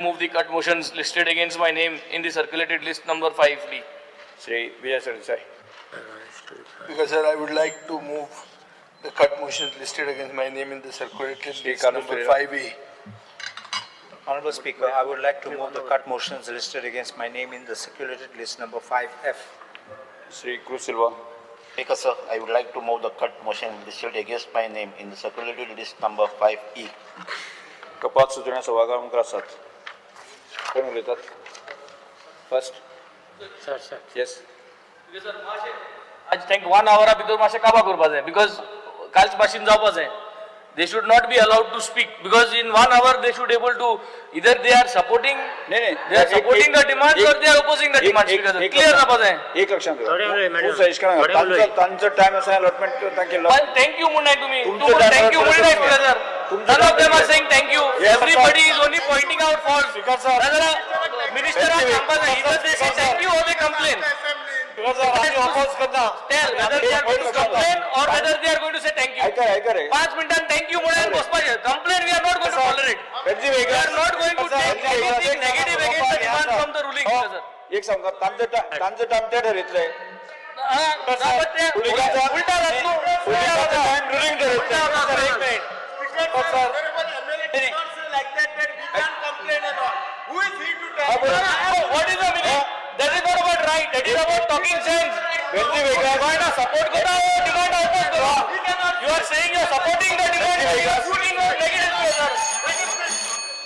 Move the cut motions listed against my name in the circulated list number 5D. Shri Vijay Sardesai. Because sir, I would like to move the cut motions listed against my name in the circulated list number 5A. Honorable Speaker, I would like to move the cut motions listed against my name in the circulated list number 5F. Shri Cruz Silva. Speaker sir, I would like to move the cut motion listed against my name in the circulated list number 5E. कपात सुचोवण्या सभाघरा मुखार आसात. कोण उलयतात? First sir sir. Yes. आज thank 1 आवरा भितर मातशें काबार करपा जाय because कालच भाशेन जावपा जाय. They should not be allowed to speak because in 1 hour they should able to either they are supporting, they are supporting the demands or they are opposing the demands. Clear जावपा जाय. एक लक्षात ठेवा, तांचो टायम आसा allotment केल्लो. Thank you म्हणनाय तुमी, thank you म्हणनाय sir. None of them are saying thank you. Everybody is only pointing out faults. Minister सांगपा जाय, either they say thank you or they complain. Tell whether they are going to complain or whether they are going to say thank you. 5 मिनिटां thank you म्हणून बसपाचें. Complain we are not going to tolerate. We are not going to take anything negative against the demand from the ruling. एक सांगता, तांचो time ते ठरयतले. उलटा जातलो, time ruling ठरयतले. एक minute. What is the meaning? That is not about right. That is about talking sense. Demand support karo, demand oppose karo. You are saying you are supporting the demand, you are putting a negative pressure.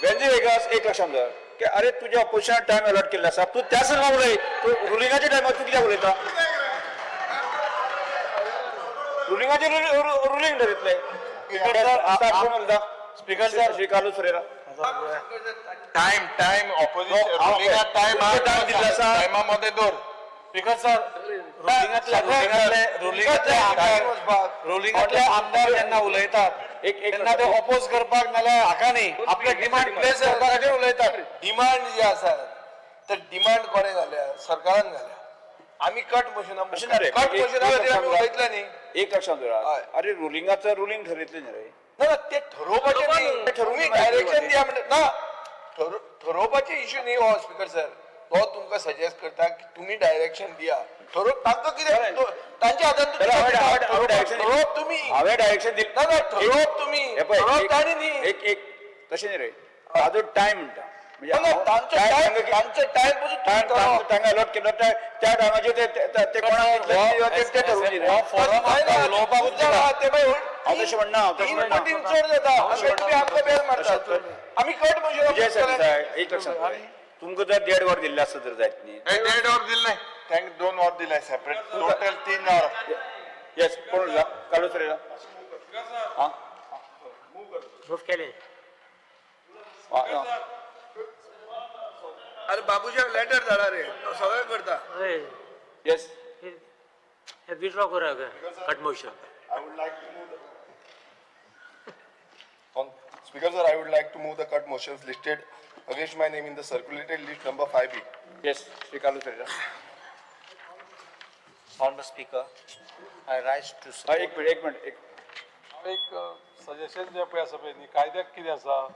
Venzy Vegas एक लक्षात धर की अरे तुझ्या opposition time allot केल्लो आसा, तूं त्या संदर्भात उलय. तूं रुलिंगाच्या टायमार तूं कित्याक उलयता? रुलिंगाचे रुलिंग ठरयतले. कोण उलयता? Speaker sir. Shri Carlos Ferreira. Time time opposition रुलिंगा time दिल्लो आसा. टायमा मध्ये दवर. स्पीकर सर, रुलिंगातले आमदार जेन्ना उलयतात तेन्ना ते ऑपोज करपाक नाल्यार हाका न्ही, आपले डिमांड प्लेस करपा खातीर उलयतात. डिमांड जे आसा ते डिमांड कोणें घाल्या? सरकारान घाल्या. आमी कट मोशना कट मोशना खातीर आमी उलयतले न्ही. एक लक्षात दवरा, अरे रुलिंगाचो रुलिंग ठरयतले न्ही रे. ना ते ठरोवपाचें न्ही, तुमी डायरेक्शन दिया म्हणटा ना. ठरोवपाचें इश्यू न्ही हो स्पीकर सर. तो तुमकां सजेस्ट करता की तुमी डायरेक्शन दिया. ठरोव तांकां कितें तांच्या हातान ठरोवप तुमी. हांवें डायरेक्शन दिलें ना, ठरोवप तुमी, ठरोवप तांणी न्ही. एक एक तशें न्ही रे, ताजो टायम म्हणटा. तांचो टायम पसून तांकां अलॉट केलो त्या टायमाचेर ते कोणाक ते ठरोवचें न्ही. उलोवपाकूच हांव तशें म्हणना, हांव तशें म्हणना. चड जाता आमकां बेल मारतात आमी कट मोशन. विजय सरदेसाय एक लक्षात, तुमकां जर 1.5 वर दिल्लें आसत तर जायत न्ही. 1.5 वर दिलें, तांकां 2 वर दिलें सेपरेट, टोटल 3 वर. येस, कोण उलयता? कार्लोस फेरेरा. आं मूव केलें. अरे बाबूशाक लेटर धाडा रे, तो सगळें करता. येस, विथड्रॉ करा cut motion. I would like to move the Speaker sir, I would like to move the cut motions listed against my name in the circulated list number 5B. Yes, Shri Carlos Ferreira. Honorable Speaker, I rise to support. एक minute, एक minute. एक suggestion जे पळय आसा पळय न्ही, कायद्याक कितें आसा,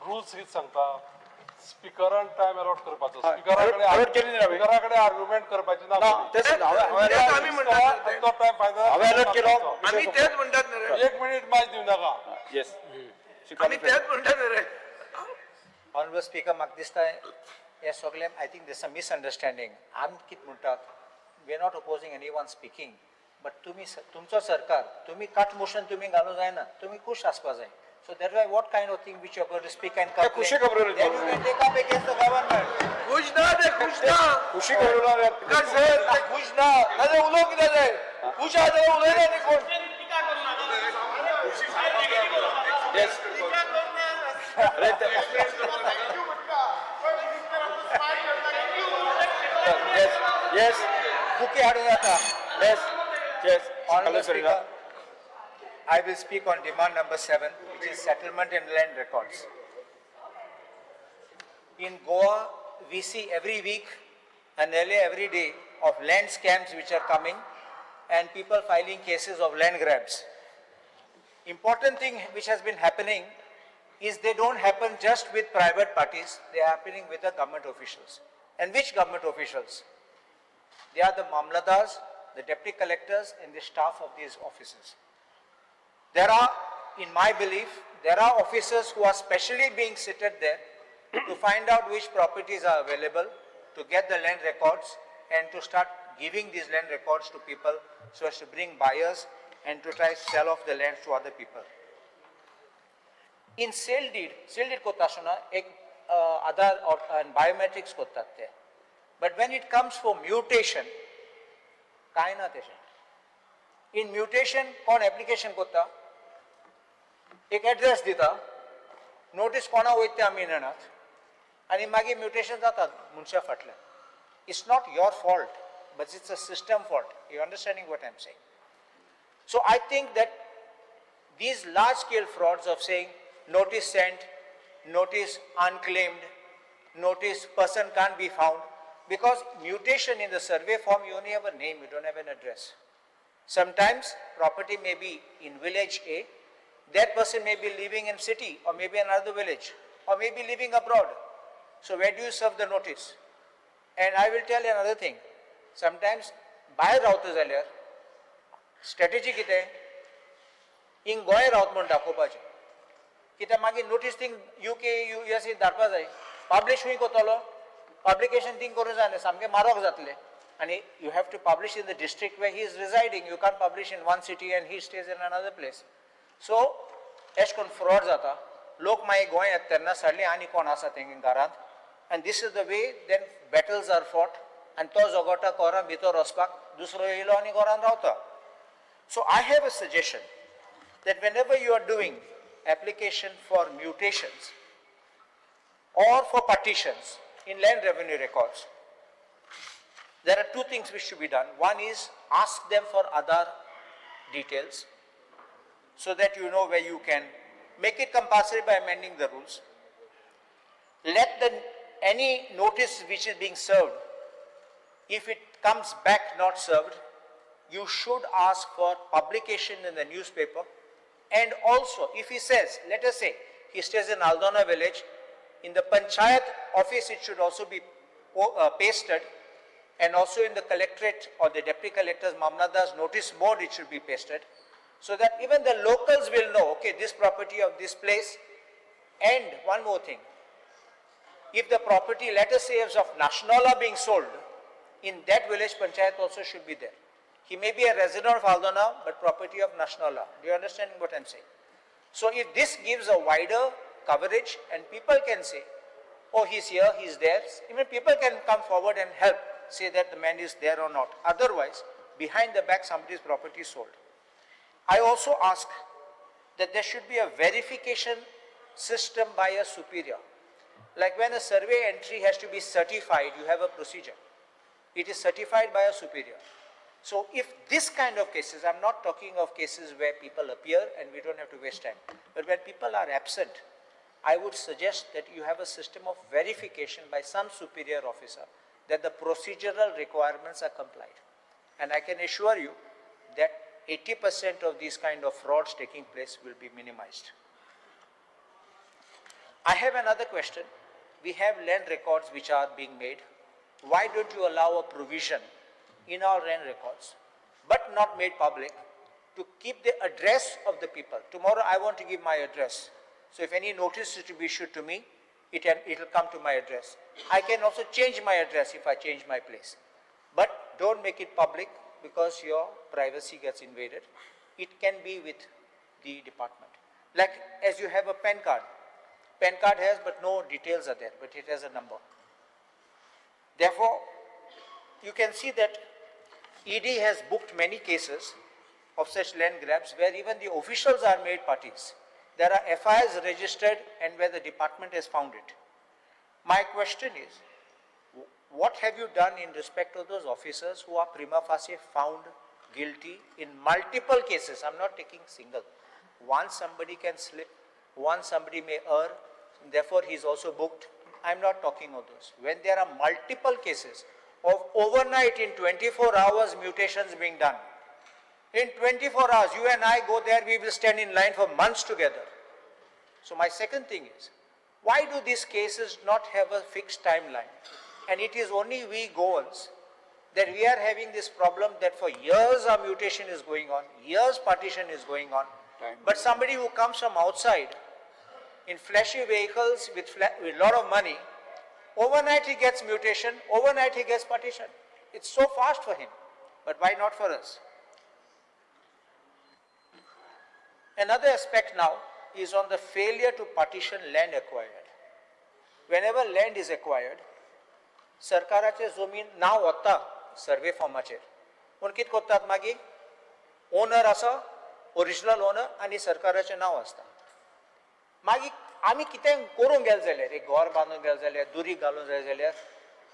रुल्स कितें सांगता, स्पीकरान टायम अलॉट करपाचो. स्पीकरा कडेन आर्ग्युमेंट करपाची ना. तो टायम फायनल अलॉट केलो आमी तेच म्हणटात न्ही रे. 1 मिनिट मायज दिवं नाका. येस, आमी तेच म्हणटात न्ही रे. ऑनरेबल स्पीकर, म्हाका दिसता हे सगळें I think there's a misunderstanding. आमी कितें म्हणटात, we are not opposing any one speaking, but तुमी तुमचो सरकार, तुमी कट मोशन तुमी घालूंक जायना, तुमी खूश आसपा जाय. So that why what kind of thing which you are going to speak and complain, खुशी खबर that you can take up against the government. खुश ना ते, खुश ना, खुशी खबर स्पीकर सर, ते खुश ना, नाजाल्यार उलोवंक कित्याक जाय? खुश आसा जाल्यार उलयना न्ही कोण. येस, yes yes, बुके हाडून जाता. Yes yes. Honorable Speaker, I will speak on demand number 7, which is settlement and land records. In Goa, we see every week and nearly every day of land scams which are coming and people filing cases of land grabs. Important thing which has been happening is they don't happen just with private parties, they are happening with the government officials. And which government officials? They are the mamlatdars, the deputy collectors and the staff of these offices. There are, in my belief, there are officers who are specially being seated there to find out which properties are available, to get the land records and to start giving these land records to people so as to bring buyers and to try to sell off the land to other people. In sale deed करता आसतना एक आधार and biometrics करतात ते. But when it comes for mutation, काय ना तेशें. In mutation कोण application करता, एक एड्रेस दिता, नोटीस कोणा वयता ते आमी नेणात आनी मागीर म्युटेशन जाता मनशा फाटल्यान. It's not your fault, but it's a system fault. You understanding what I am saying? So I think that these large scale frauds of saying notice sent, notice unclaimed, notice person can't be found, because mutation in the survey form, you only have a name, you don't have an address. Sometimes property may be in village A, that person may be living in city or maybe another village or maybe living abroad. So where do you serve the notice? And I will tell you another thing. Sometimes भायर रावता जाल्यार strategy कितें, हिंग गोंय रावत म्हूण दाखोवपाचें, कित्याक मागीर notice thing UK US धाडपा जाय, पब्लिश खंय करतलो, पब्लिकेशन थिंग करूंक जायना, सामकें मारोग जातलें. आनी you have to publish in the district where he is residing, you can't publish in one city and he stays in another place. So एश करून फ्रॉड जाता. लोक मागीर गोंय येता तेन्ना सडली आनी कोण आसा तेंगे घरांत, and this is the way then battles are fought. आनी तो झगडटा घरां भितर वचपाक, दुसरो येयलो आनी घरान रावता. So I have a suggestion that whenever you are doing application for mutations or for partitions in land revenue records, there are two things which should be done. One is ask them for Aadhaar details so that you know where you can make it compulsory by amending the rules. Let the any notice which is being served, if it comes back not served, you should ask for publication in the newspaper. And also, if he says, let us say, he stays in Aldona village, in the panchayat office it should also be pasted, and also in the collectorate or the deputy collector's Mamlatdar's notice board it should be pasted, so that even the locals will know, okay, this property of this place. And one more thing, if the property, let us say, is of Nationala being sold, in that village panchayat also should be there. He may be a resident of Aldona, but property of Nationala. Do you understand what I am saying? So if this gives a wider coverage and people can say, oh, he's here, he's there, even people can come forward and help, say that the man is there or not. Otherwise, behind the back, somebody's property is sold. I also ask that there should be a verification system by a superior. Like when a survey entry has to be certified, you have a procedure. It is certified by a superior. So if this kind of cases, I'm not talking of cases where people appear and we don't have to waste time, but when people are absent, I would suggest that you have a system of verification by some superior officer that the procedural requirements are complied. And I can assure you that 80% of these kind of frauds taking place will be minimized. I have another question. We have land records which are being made. Why don't you allow a provision in our land records, but not made public, to keep the address of the people? Tomorrow I want to give my address. So if any notice is to be issued to me, it will come to my address. I can also change my address if I change my place. But don't make it public because your privacy gets invaded. It can be with the department. Like as you have a PAN card. PAN card has, but no details are there, but it has a number. Therefore, you can see that ED has booked many cases of such land grabs where even the officials are made parties. There are FIRs registered and where the department has found it. My question is, what have you done in respect of those officers who are prima facie found guilty in multiple cases? I'm not taking single. Once somebody can slip, once somebody may err, therefore he is also booked. I'm not talking of those. When there are multiple cases of overnight in 24 hours mutations being done. In 24 hours, you and I go there, we will stand in line for months together. So my second thing is, why do these cases not have a fixed timeline? And it is only we Goans that we are having this problem that for years our mutation is going on, years partition is going on. But somebody who comes from outside in flashy vehicles with a lot of money, overnight he gets mutation, overnight he gets partition. It's so fast for him, but why not for us? Another aspect now is on the failure to partition land acquired. Whenever land is acquired, सरकाराचे जमीन नांव वता survey फॉर्माचेर, पूण कितें करतात मागीर owner आसा, original owner आनी सरकाराचें नांव आसता. मागीर आमी कितें करूंक गेले जाल्यार, एक घर बांदूंक गेले जाल्यार, दुरीग घालूंक जाय जाल्यार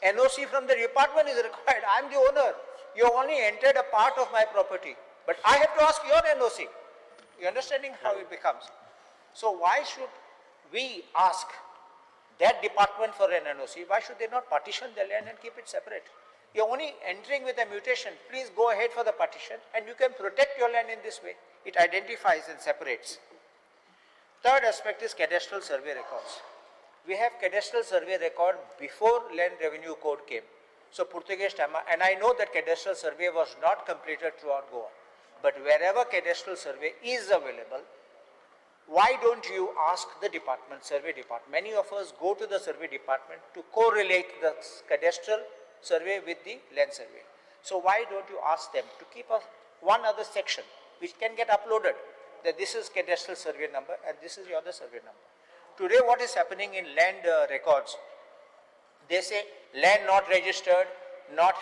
NOC from the department is required. I am the owner. You only entered a part of my property, but I have to ask your NOC. You understanding how it becomes? So why should we ask that department for an NOC? Why should they not partition the land and keep it separate? You're only entering with a mutation. Please go ahead for the partition and you can protect your land in this way. It identifies and separates. Third aspect is cadastral survey records. We have cadastral survey record before Land Revenue Code came. So Portuguese time, and I know that cadastral survey was not completed throughout Goa. But wherever cadastral survey is available, why don't you ask the department, survey department? Many of us go to the survey department to correlate the cadastral survey with the land survey. So why don't you ask them to keep a one other section which can get uploaded, that this is cadastral survey number and this is your other survey number. Today what is happening in land records, they say land not registered, not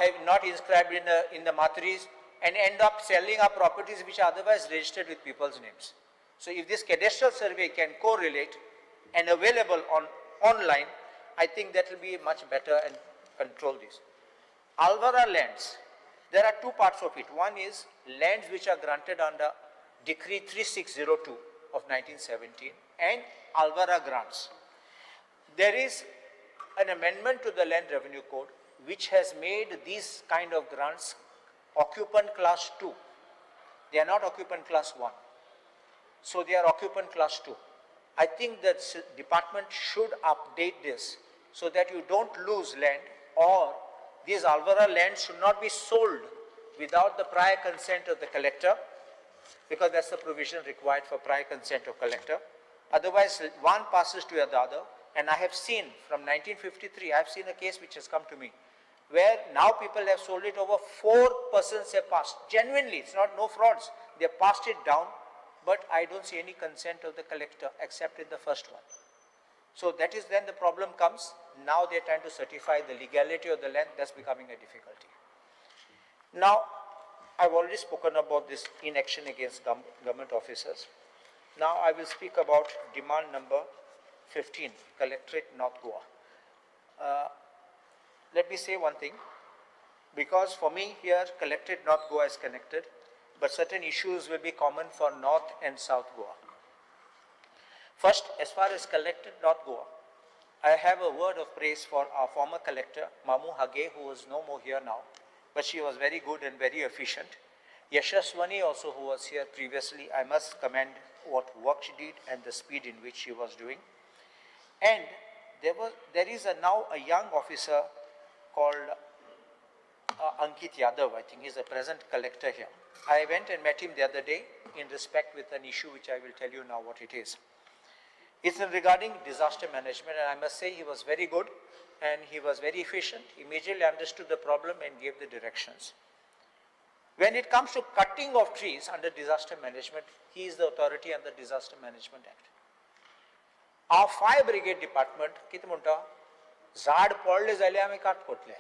inscribed in the matris, and end up selling our properties which are otherwise registered with people's names. So if this cadastral survey can correlate and available on online, I think that will be much better and control this. Alvara lands, there are two parts of it. One is lands which are granted under Decree 3602 of 1917 and Alvara grants. There is an amendment to the Land Revenue Code which has made these kind of grants occupant class 2. They are not occupant class 1. So they are occupant class 2. I think that department should update this so that you don't lose land, or these Alvara lands should not be sold without the prior consent of the collector, because that's the provision required for prior consent of collector. Otherwise, one passes to the other, and I have seen from 1953, I have seen a case which has come to me, where now people have sold it, over 4 persons have passed. Genuinely, it's not no frauds. They have passed it down, but I don't see any consent of the collector except in the first one. So that is when the problem comes. Now they're trying to certify the legality of the land. That's becoming a difficulty. Now, I've already spoken about this inaction against government officers. Now I will speak about demand number 15, Collectorate North Goa. Let me say one thing, because for me here, Collectorate North Goa is connected, but certain issues will be common for North and South Goa. First, as far as Collectorate North Goa, I have a word of praise for our former collector, Mamu Hage, who is no more here now, but she was very good and very efficient. Yashaswani also, who was here previously, I must commend what work she did and the speed in which she was doing. And there is now a young officer called Ankit Yadav, I think he's the present collector here. I went and met him the other day in respect with an issue which I will tell you now what it is. It's in regarding disaster management, and I must say he was very good and he was very efficient, immediately understood the problem and gave the directions. When it comes to cutting of trees under disaster management, he is the authority under Disaster Management Act. Our fire brigade department, कितें म्हणटा, झाड पडलें जाल्यार आमी काट करतले,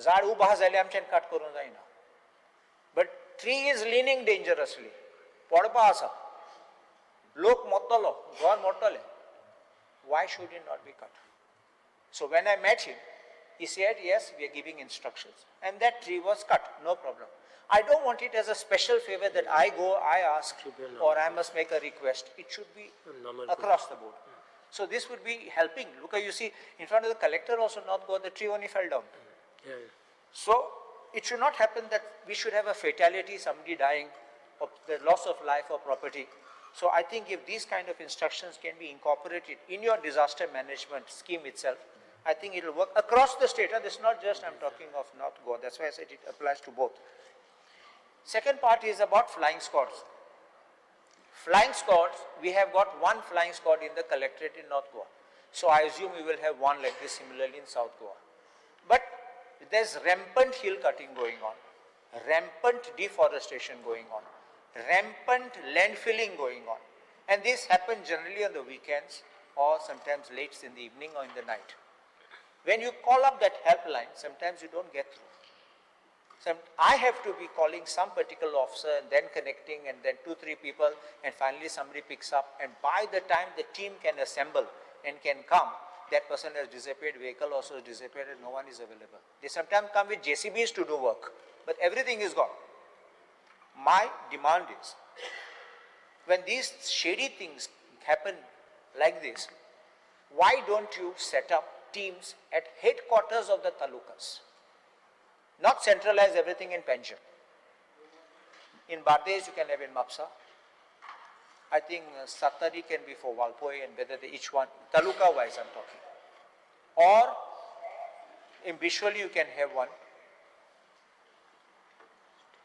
झाड उबा आसा जाल्यार आमच्यान काट करूंक जायना. But tree is leaning dangerously, पडपा आसा, लोक मरतलो, घर मोडटले. Why should it not be cut? So when I met him, he said, yes, we are giving instructions. And that tree was cut, no problem. I don't want it as a special favor that I go, I ask, or I must make a request. It should be across the board. So this would be helping. Look, you see, in front of the collector also not go, the tree only fell down. Yeah. So it should not happen that we should have a fatality, somebody dying, or the loss of life or property. So I think if these kind of instructions can be incorporated in your disaster management scheme itself, I think it will work across the state. And this is not just I'm talking of North Goa. That's why I said it applies to both. Second part is about flying squads. Flying squads, we have got one flying squad in the collectorate in North Goa. So I assume we will have one like this similarly in South Goa. But there's rampant hill cutting going on, rampant deforestation going on, rampant landfilling going on. And this happens generally on the weekends or sometimes late in the evening or in the night. When you call up that helpline, sometimes you don't get through. I have to be calling some particular officer and then connecting and then 2-3 people, and finally somebody picks up, and by the time the team can assemble and can come, that person has disappeared, vehicle also has disappeared, and no one is available. They sometimes come with JCBs to do work, but everything is gone. My demand is, when these shady things happen like this, why don't you set up teams at headquarters of the talukas? Not centralize everything in Panjim. In Bardez, you can have in Mapsa. I think Satari can be for Valpoi, and whether they each one, taluka wise I'm talking. Or in Bishwali you can have one.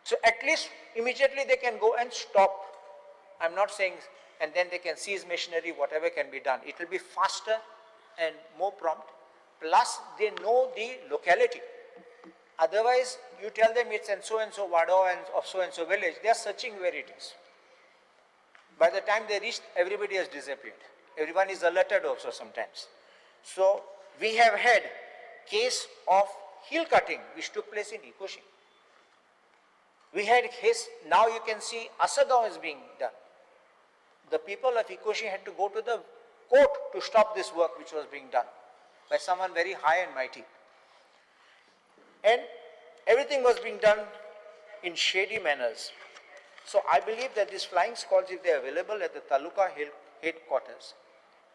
So at least immediately they can go and stop. I'm not saying, and then they can seize machinery, whatever can be done. It will be faster and more prompt. Plus they know the locality. Otherwise, you tell them it's in so-and-so wado and of so-and-so village, they are searching where it is. By the time they reach, everybody has disappeared. Everyone is alerted also sometimes. So, we have had case of hill cutting which took place in Ikoshi. We had case, now you can see Asagaon is being done. The people of Ikoshi had to go to the court to stop this work which was being done by someone very high and mighty. And everything was being done in shady manners. So I believe that these flying squads, if they are available at the taluka headquarters,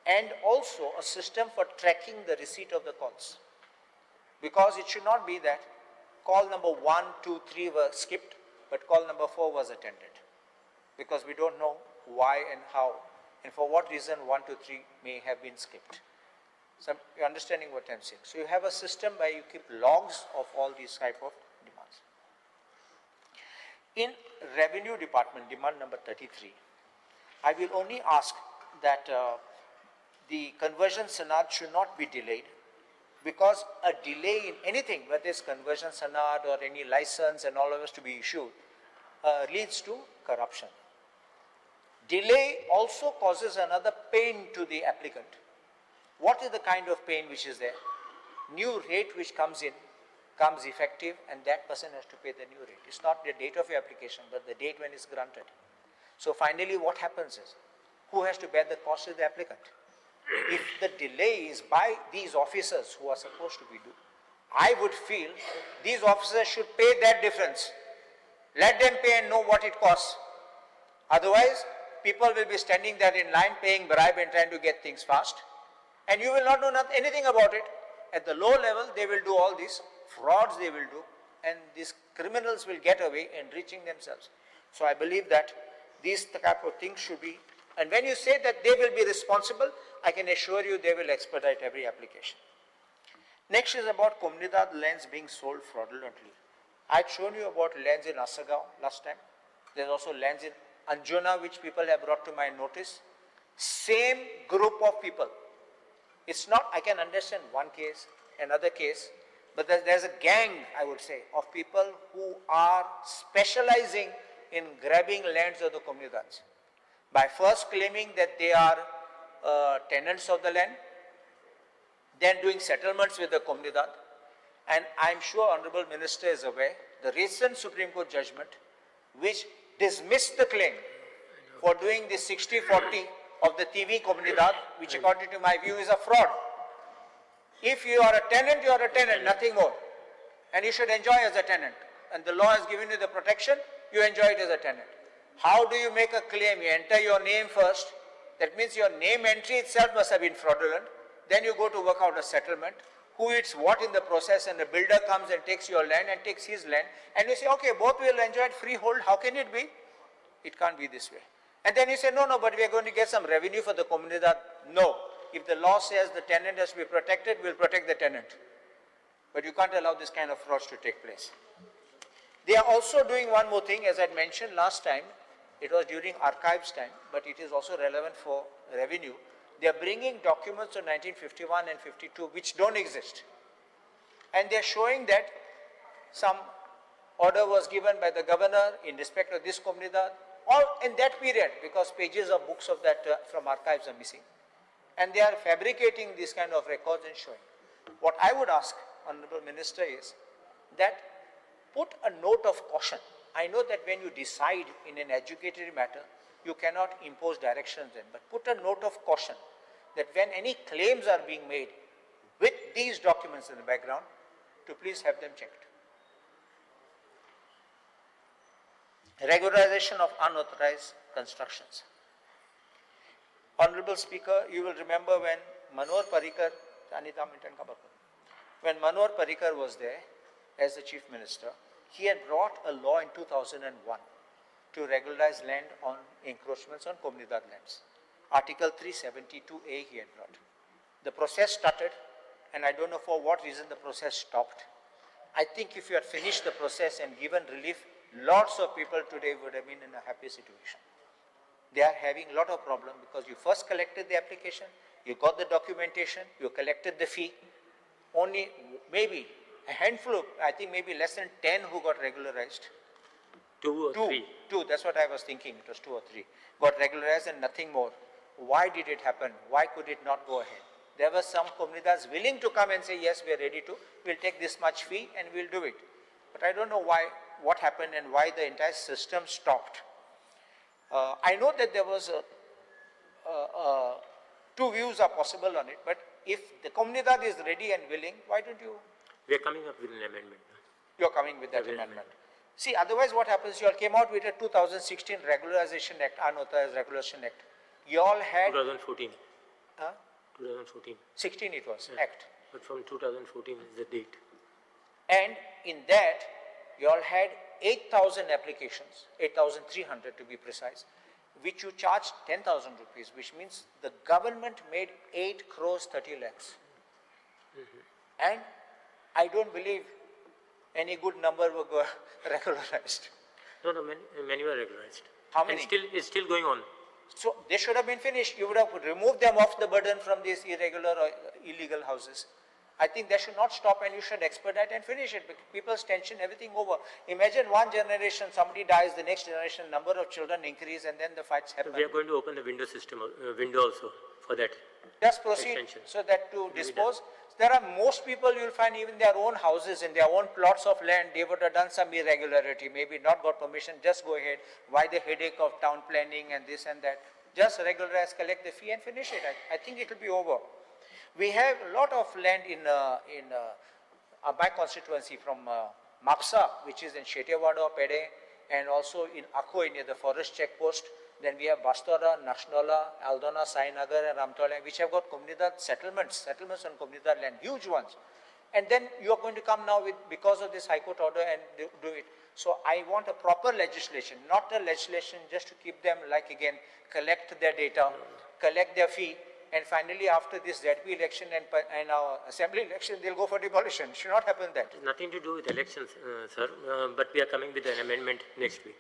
and also a system for tracking the receipt of the calls. Because it should not be that call number 1, 2, 3 were skipped, but call number 4 was attended. Because we don't know why and how, and for what reason 1, 2, 3 may have been skipped. So you're understanding what I'm saying. So you have a system where you keep logs of all these type of demands. In revenue department, demand number 33, I will only ask that the conversion sanad should not be delayed, because a delay in anything, whether it's conversion sanad or any license and all of us to be issued, leads to corruption. Delay also causes another pain to the applicant. What is the kind of pain which is there? New rate which comes in, comes effective, and that person has to pay the new rate. It's not the date of your application, but the date when it's granted. So finally what happens is, who has to bear the cost is the applicant. If the delay is by these officers who are supposed to be due, I would feel these officers should pay that difference. Let them pay and know what it costs. Otherwise, people will be standing there in line paying bribe and trying to get things fast. And you will not know anything about it. At the low level, they will do all these frauds they will do, and these criminals will get away enriching themselves. So I believe that these type of things should be, and when you say that they will be responsible, I can assure you they will expedite every application. Next is about Comunidad lands being sold fraudulently. I had shown you about lands in Asagaon last time. There's also lands in Anjuna which people have brought to my notice. Same group of people. It's not, I can understand one case, another case, but there's a gang, I would say, of people who are specializing in grabbing lands of the Comunidades. By first claiming that they are tenants of the land, then doing settlements with the Comunidad, and I'm sure Honorable Minister is aware, the recent Supreme Court judgment, which dismissed the claim for doing the 60-40 of the TV Comunidad, which according to my view is a fraud. If you are a tenant, you are a tenant, nothing more. And you should enjoy as a tenant. And the law has given you the protection, you enjoy it as a tenant. How do you make a claim? You enter your name first. That means your name entry itself must have been fraudulent. Then you go to work out a settlement. Who eats what in the process, and the builder comes and takes your land and takes his land. And you say, okay, both will enjoy it freehold. How can it be? It can't be this way. And then you say, no, no, but we are going to get some revenue for the comunidad. No. If the law says the tenant has to be protected, we'll protect the tenant. But you can't allow this kind of frauds to take place. They are also doing one more thing, as I mentioned last time, it was during archives time, but it is also relevant for revenue. They are bringing documents of 1951 and 52 which don't exist. And they are showing that some order was given by the governor in respect of this comunidad, all in that period, because pages of books of that from archives are missing. And they are fabricating these kind of records and showing. What I would ask, Honorable Minister, is that put a note of caution. I know that when you decide in an adjudicatory matter, you cannot impose directions then, but put a note of caution that when any claims are being made with these documents in the background, to please have them checked. Regularization of unauthorized constructions. Honorable Speaker, you will remember when Manohar Parrikar, when Manohar Parrikar was there as the Chief Minister, he had brought a law in 2001 to regularize land on encroachments on Comunidad lands. Article 372A he had brought. The process started, and I don't know for what reason the process stopped. I think if you had finished the process and given relief, lots of people today would have been in a happy situation. They are having a lot of problem because you first collected the application, you got the documentation, you collected the fee. Only maybe a handful of, I think maybe less than 10 who got regularized. Two or three. Two, that's what I was thinking, it was 2 or 3. Got regularized and nothing more. Why did it happen? Why could it not go ahead? There were some comunidades willing to come and say, yes, we are ready to, we'll take this much fee and we'll do it. But I don't know why, what happened and why the entire system stopped. I know that there was two views are possible on it, but if the comunidad is ready and willing, why don't you? We are coming up with an amendment. You are coming with that amendment. See, otherwise what happens, you all came out with a 2016 Regularization Act, Unauthorized Regularization Act. You all had... 2014. Huh? 2014. 16 it was, yeah. Act. But from 2014 is the date. And in that, you all had 8,000 applications, 8,300 to be precise, which you charged 10,000 rupees, which means the government made 8 crores 30 lakhs. Mm-hmm. And I don't believe any good number were regularized. No, no, many were regularized. How many? And it's still going on. So they should have been finished. You would have removed them off the burden from these irregular or illegal houses. I think they should not stop, and you should expedite and finish it. Because people's tension, everything over. Imagine one generation, somebody dies, the next generation, number of children increase, and then the fights happen. We are going to open the window system, window also for that. Just proceed extension. So that to dispose. There are most people you will find even their own houses, in their own plots of land, they would have done some irregularity, maybe not got permission, just go ahead. Why the headache of town planning and this and that? Just regularize, collect the fee and finish it. I think it will be over. We have a lot of land in my constituency from Mapsa, which is in Shetewada, Pede, and also in Akoi near the forest checkpost. Then we have Bastora, Nashnola, Aldona, Sainagar and Ramtola, which have got Comunidad settlements on Comunidad land, huge ones. And then you are going to come now with, because of this High Court order, and do it. So I want a proper legislation, not a legislation just to keep them, like again, collect their data, collect their fee, and finally after this ZP election and our assembly election, they'll go for demolition. It should not happen that. Nothing to do with elections, sir, but we are coming with an amendment next week.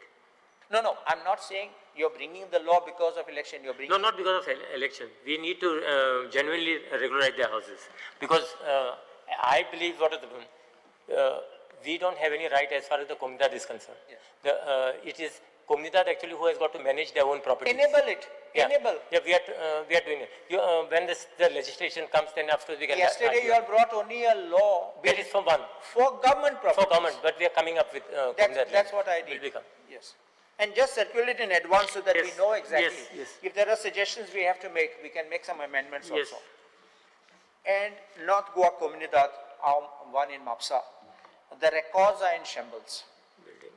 No, no, I'm not saying you're bringing the law because of election. You're bringing. No, not because of election. We need to genuinely regularize their houses. Because I believe what is the, we don't have any right as far as the Comunidad is concerned. Yes. It is Comunidad actually who has got to manage their own property. Enable it. Yeah. Enable. Yeah, we are doing it. You, when the legislation comes, then after we can. Yesterday you have brought only a law. That is for one. For government properties. For government, but we are coming up with that's what I did. Will become. Yes. And just circulate in advance so that yes. we know exactly. Yes, yes. If there are suggestions we have to make, we can make some amendments yes. also. And North Goa Comunidad, one in Mapsa, the records are in shambles. Building.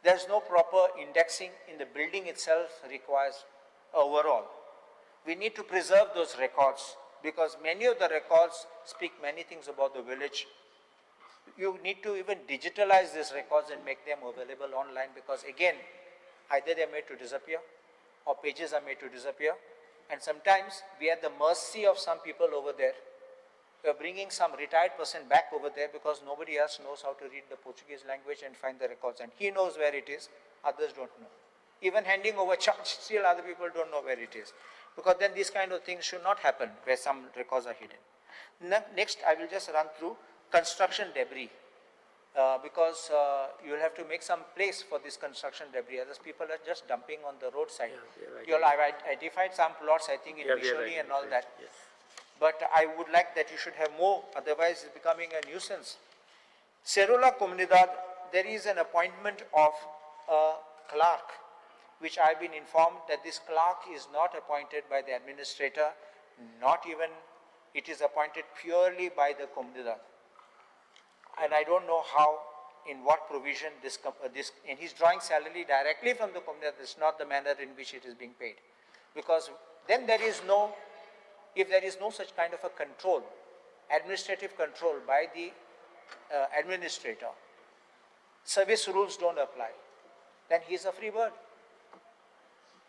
There's no proper indexing in the building itself requires overall. We need to preserve those records because many of the records speak many things about the village. You need to even digitalize these records and make them available online because again, either they're made to disappear or pages are made to disappear. And sometimes we are at the mercy of some people over there. We are bringing some retired person back over there because nobody else knows how to read the Portuguese language and find the records. And he knows where it is, others don't know. Even handing over charge, still other people don't know where it is. Because then these kind of things should not happen where some records are hidden. Next, I will just run through construction debris. Because you will have to make some place for this construction debris. Others people are just dumping on the roadside. Yeah, you all have identified some plots, I think, in Misholi and all that. Yes. But I would like that you should have more, otherwise it's becoming a nuisance. Serula Comunidad, there is an appointment of a clerk, which I've been informed that this clerk is not appointed by the administrator, not even, it is appointed purely by the Comunidad. And I don't know how, in what provision this, and he's drawing salary directly from the Comunidad. It's not the manner in which it is being paid. Because then there is no, if there is no such kind of a control, administrative control by the administrator, service rules don't apply, then he's a free bird.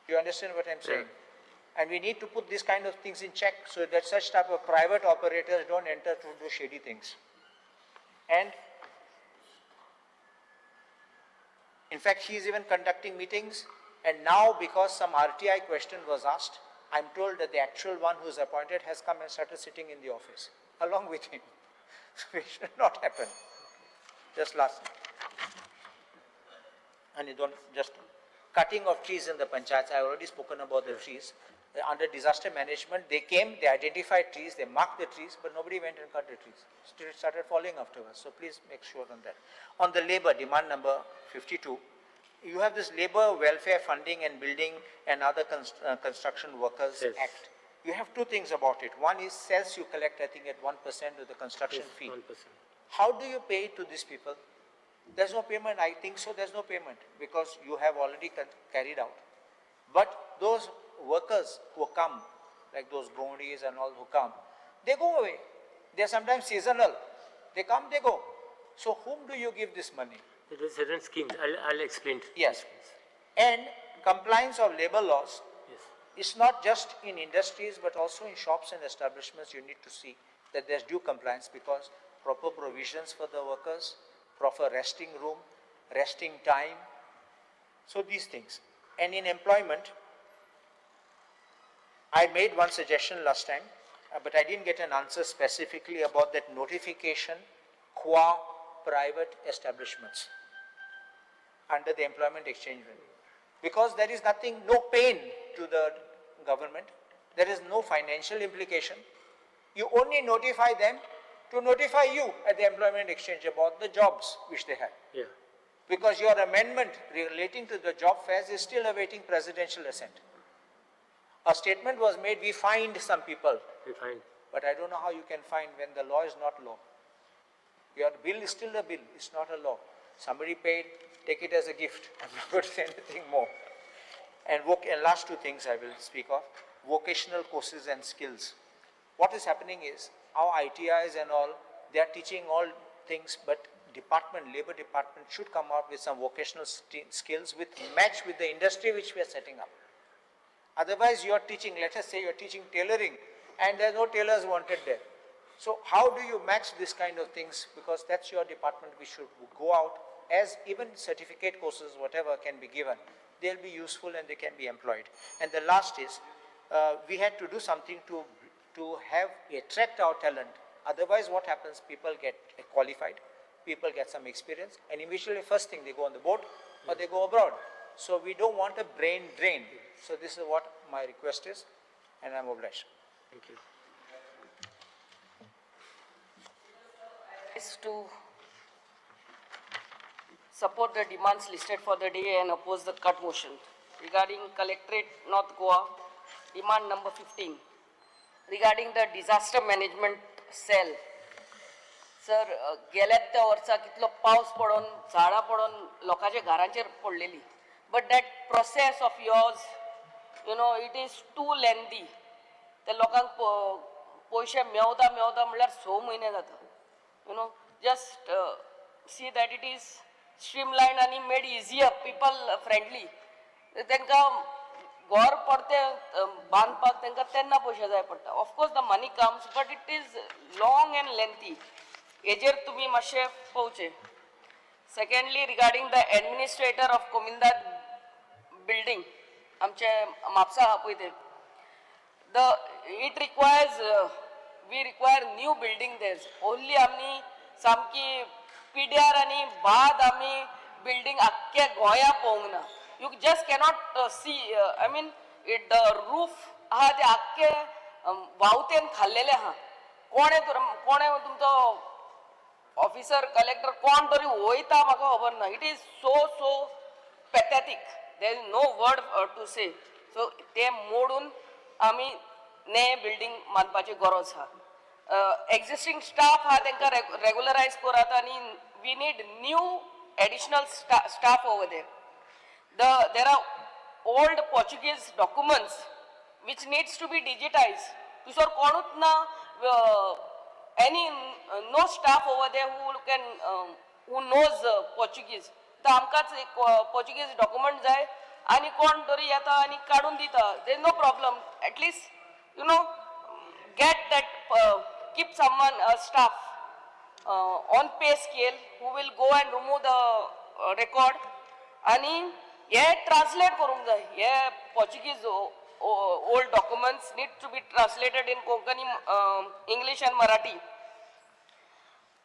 You understand what I'm saying? Yeah. And we need to put these kind of things in check so that such type of private operators don't enter to do shady things. And in fact, he is even conducting meetings. And now, because some RTI question was asked, I'm told that the actual one who is appointed has come and started sitting in the office along with him, which should not happen. Just last. And you don't just cutting of trees in the panchayats. I've already spoken about the trees. Under disaster management, they came, they identified trees, they marked the trees, but nobody went and cut the trees. Still it started falling afterwards. So please make sure on that. On the labor, demand number 52, you have this Labor Welfare Funding and Building and Other Construction Workers yes. Act. You have two things about it. One is sales you collect, I think, at 1% of the construction yes, fee. 1%. How do you pay to these people? There's no payment. I think so. There's no payment because you have already carried out. But those workers who come, like those gondis and all who come, they go away. They're sometimes seasonal. They come, they go. So whom do you give this money? There are certain schemes. I'll explain. Yes. And compliance of labor laws. Yes. It's not just in industries, but also in shops and establishments. You need to see that there's due compliance because proper provisions for the workers, proper resting room, resting time. So these things. And in employment, I made one suggestion last time, but I didn't get an answer specifically about that notification qua private establishments under the Employment Exchange Bill. Because there is nothing, no pain to the government, there is no financial implication. You only notify them to notify you at the Employment Exchange about the jobs which they have. Yeah. Because your amendment relating to the job fairs is still awaiting presidential assent. A statement was made, we fined some people. We find. But I don't know how you can find when the law is not law. Your bill is still a bill, it's not a law. Somebody paid, take it as a gift. I'm not going to say anything more. And last two things I will speak of, vocational courses and skills. What is happening is, our ITIs and all, they are teaching all things, but department, labor department should come out with some vocational skills which match with the industry which we are setting up. Otherwise, you are teaching, let us say you are teaching tailoring, and there are no tailors wanted there. So how do you match this kind of things? Because that's your department, we should go out as even certificate courses, whatever can be given, they'll be useful and they can be employed. And the last is, we had to do something to have attract our talent. Otherwise, what happens, people get qualified, people get some experience, and immediately first thing they go on the boat or they go abroad. So we don't want a brain drain. So this is what my request is, and I'm obliged. Thank you. Is to support the demands listed for the day and oppose the cut motion regarding Collectorate North Goa, demand number 15, regarding the disaster management cell. Sir, गेल्यात त्या वर्सा कितलो पावस पडोन झाडां पडोन लोकांच्या घरांचेर पडलेली. But that process of yours, you know, it is too lengthy. ते लोकांक पयशे मेवता मेवता म्हणल्यार 6 म्हयने जाता. You know, just see that it is streamlined and made easier, people friendly. तांकां घर परतें बांदपाक तांकां तेन्ना पयशे जाय पडटा. Of course the money comes, but it is long and lengthy. हेजेर तुमी मातशें पळोवचें. Secondly, regarding the administrator of Comunidade building, आमचे म्हापसा आहा पळय ते, the it requires we require new building there. Only आमी सामकी पिड्यार आनी बाद आमी बिल्डींग आख्ख्या गोंया पळोवंक ना. You just cannot see, I mean, it the roof आहा ते आख्खे वावतेन खाल्लेले आहा. कोणे कोणे तुमचो ऑफिसर, कलेक्टर कोण तरी वयता म्हाका खबर ना. It is so so pathetic, there is no word to say. So ते मोडून आमी ने बिल्डींग बांदपाची गरज आहा. एक्झिस्टींग स्टाफ आहा तांकां रेगुलरायज करात आनी we need new additional staff over there. There are old Portuguese documents which needs to be digitized. दुसरो कोणूच ना, any no staff over there who can who knows Portuguese. तर आमकांच एक पोर्चुगीज डॉक्युमेंट जाय आनी कोण तरी येता आनी काडून दिता. There no problem. At least get that, keep someone, staff on pay scale who will go and remove the record आणि हे ट्रान्सलेट करूंक जाय. हे Portuguese old documents need to be translated in Konkani, English and Marathi.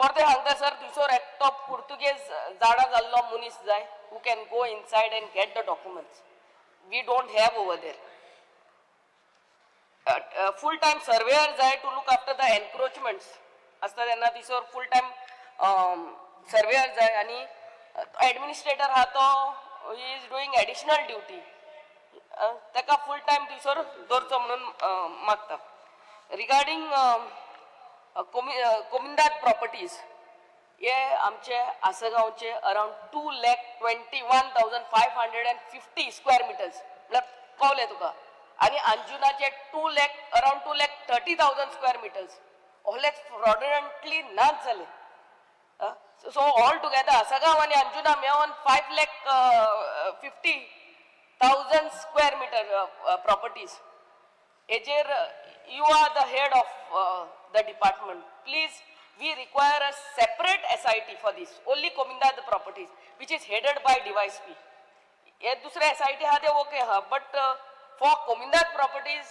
परते सांगता sir, थंयसर एकटो पुर्तुगेज जाणा जाल्लो मनीस जाय who can go inside and get the documents. We don't have over there. Full time surveyor जाय to look after the encroachments आसता तेन्ना थंयसर फूल टायम सर्वेयर जाय. आनी एडमिनिस्ट्रेटर आहा तो is doing additional duty, ताका फूल टायम थंयसर दवरचो म्हणून मागता. रिगार्डींग कोमिंदाद प्रॉपर्टीज, हे आमचे आसगांवचे around 2,21,550 square meters म्हळ्यार कळलें तुका, आनी अंजुनाचे 2 lakh, around 2,30,000 square meters ओहले फ्रॉड्युलंटली नाच जाले. सो ऑल टुगेदर आसगांव आनी अंजुना मेळोन 5,50,000 square meter properties. हेजेर you are the head of the department. Please, we require a separate SIT for this, only Comunidade properties, which is headed by DYSP. हे दुसरे SIT आहा ते okay आहा, but for Comunidade properties,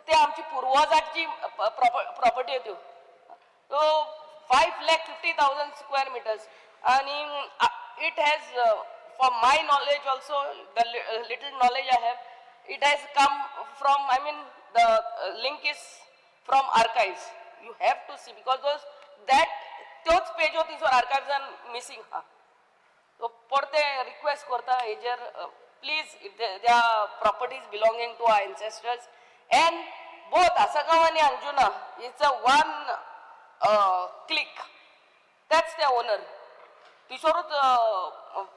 ते आमची पुर्वजांची property त्यो. So 5,50,000 square meters आणि it has, for my knowledge also, the little knowledge I have, it has come from, I mean, the link is from archives. You have to see because those that त्योच Peugeot थंयसर आर्काइव्सान missing आहा. So परते request करता हेजेर, please, their properties belonging to our ancestors and both Assagao आनी Anjuna, it's a one click, that's the owner. थंयसरूच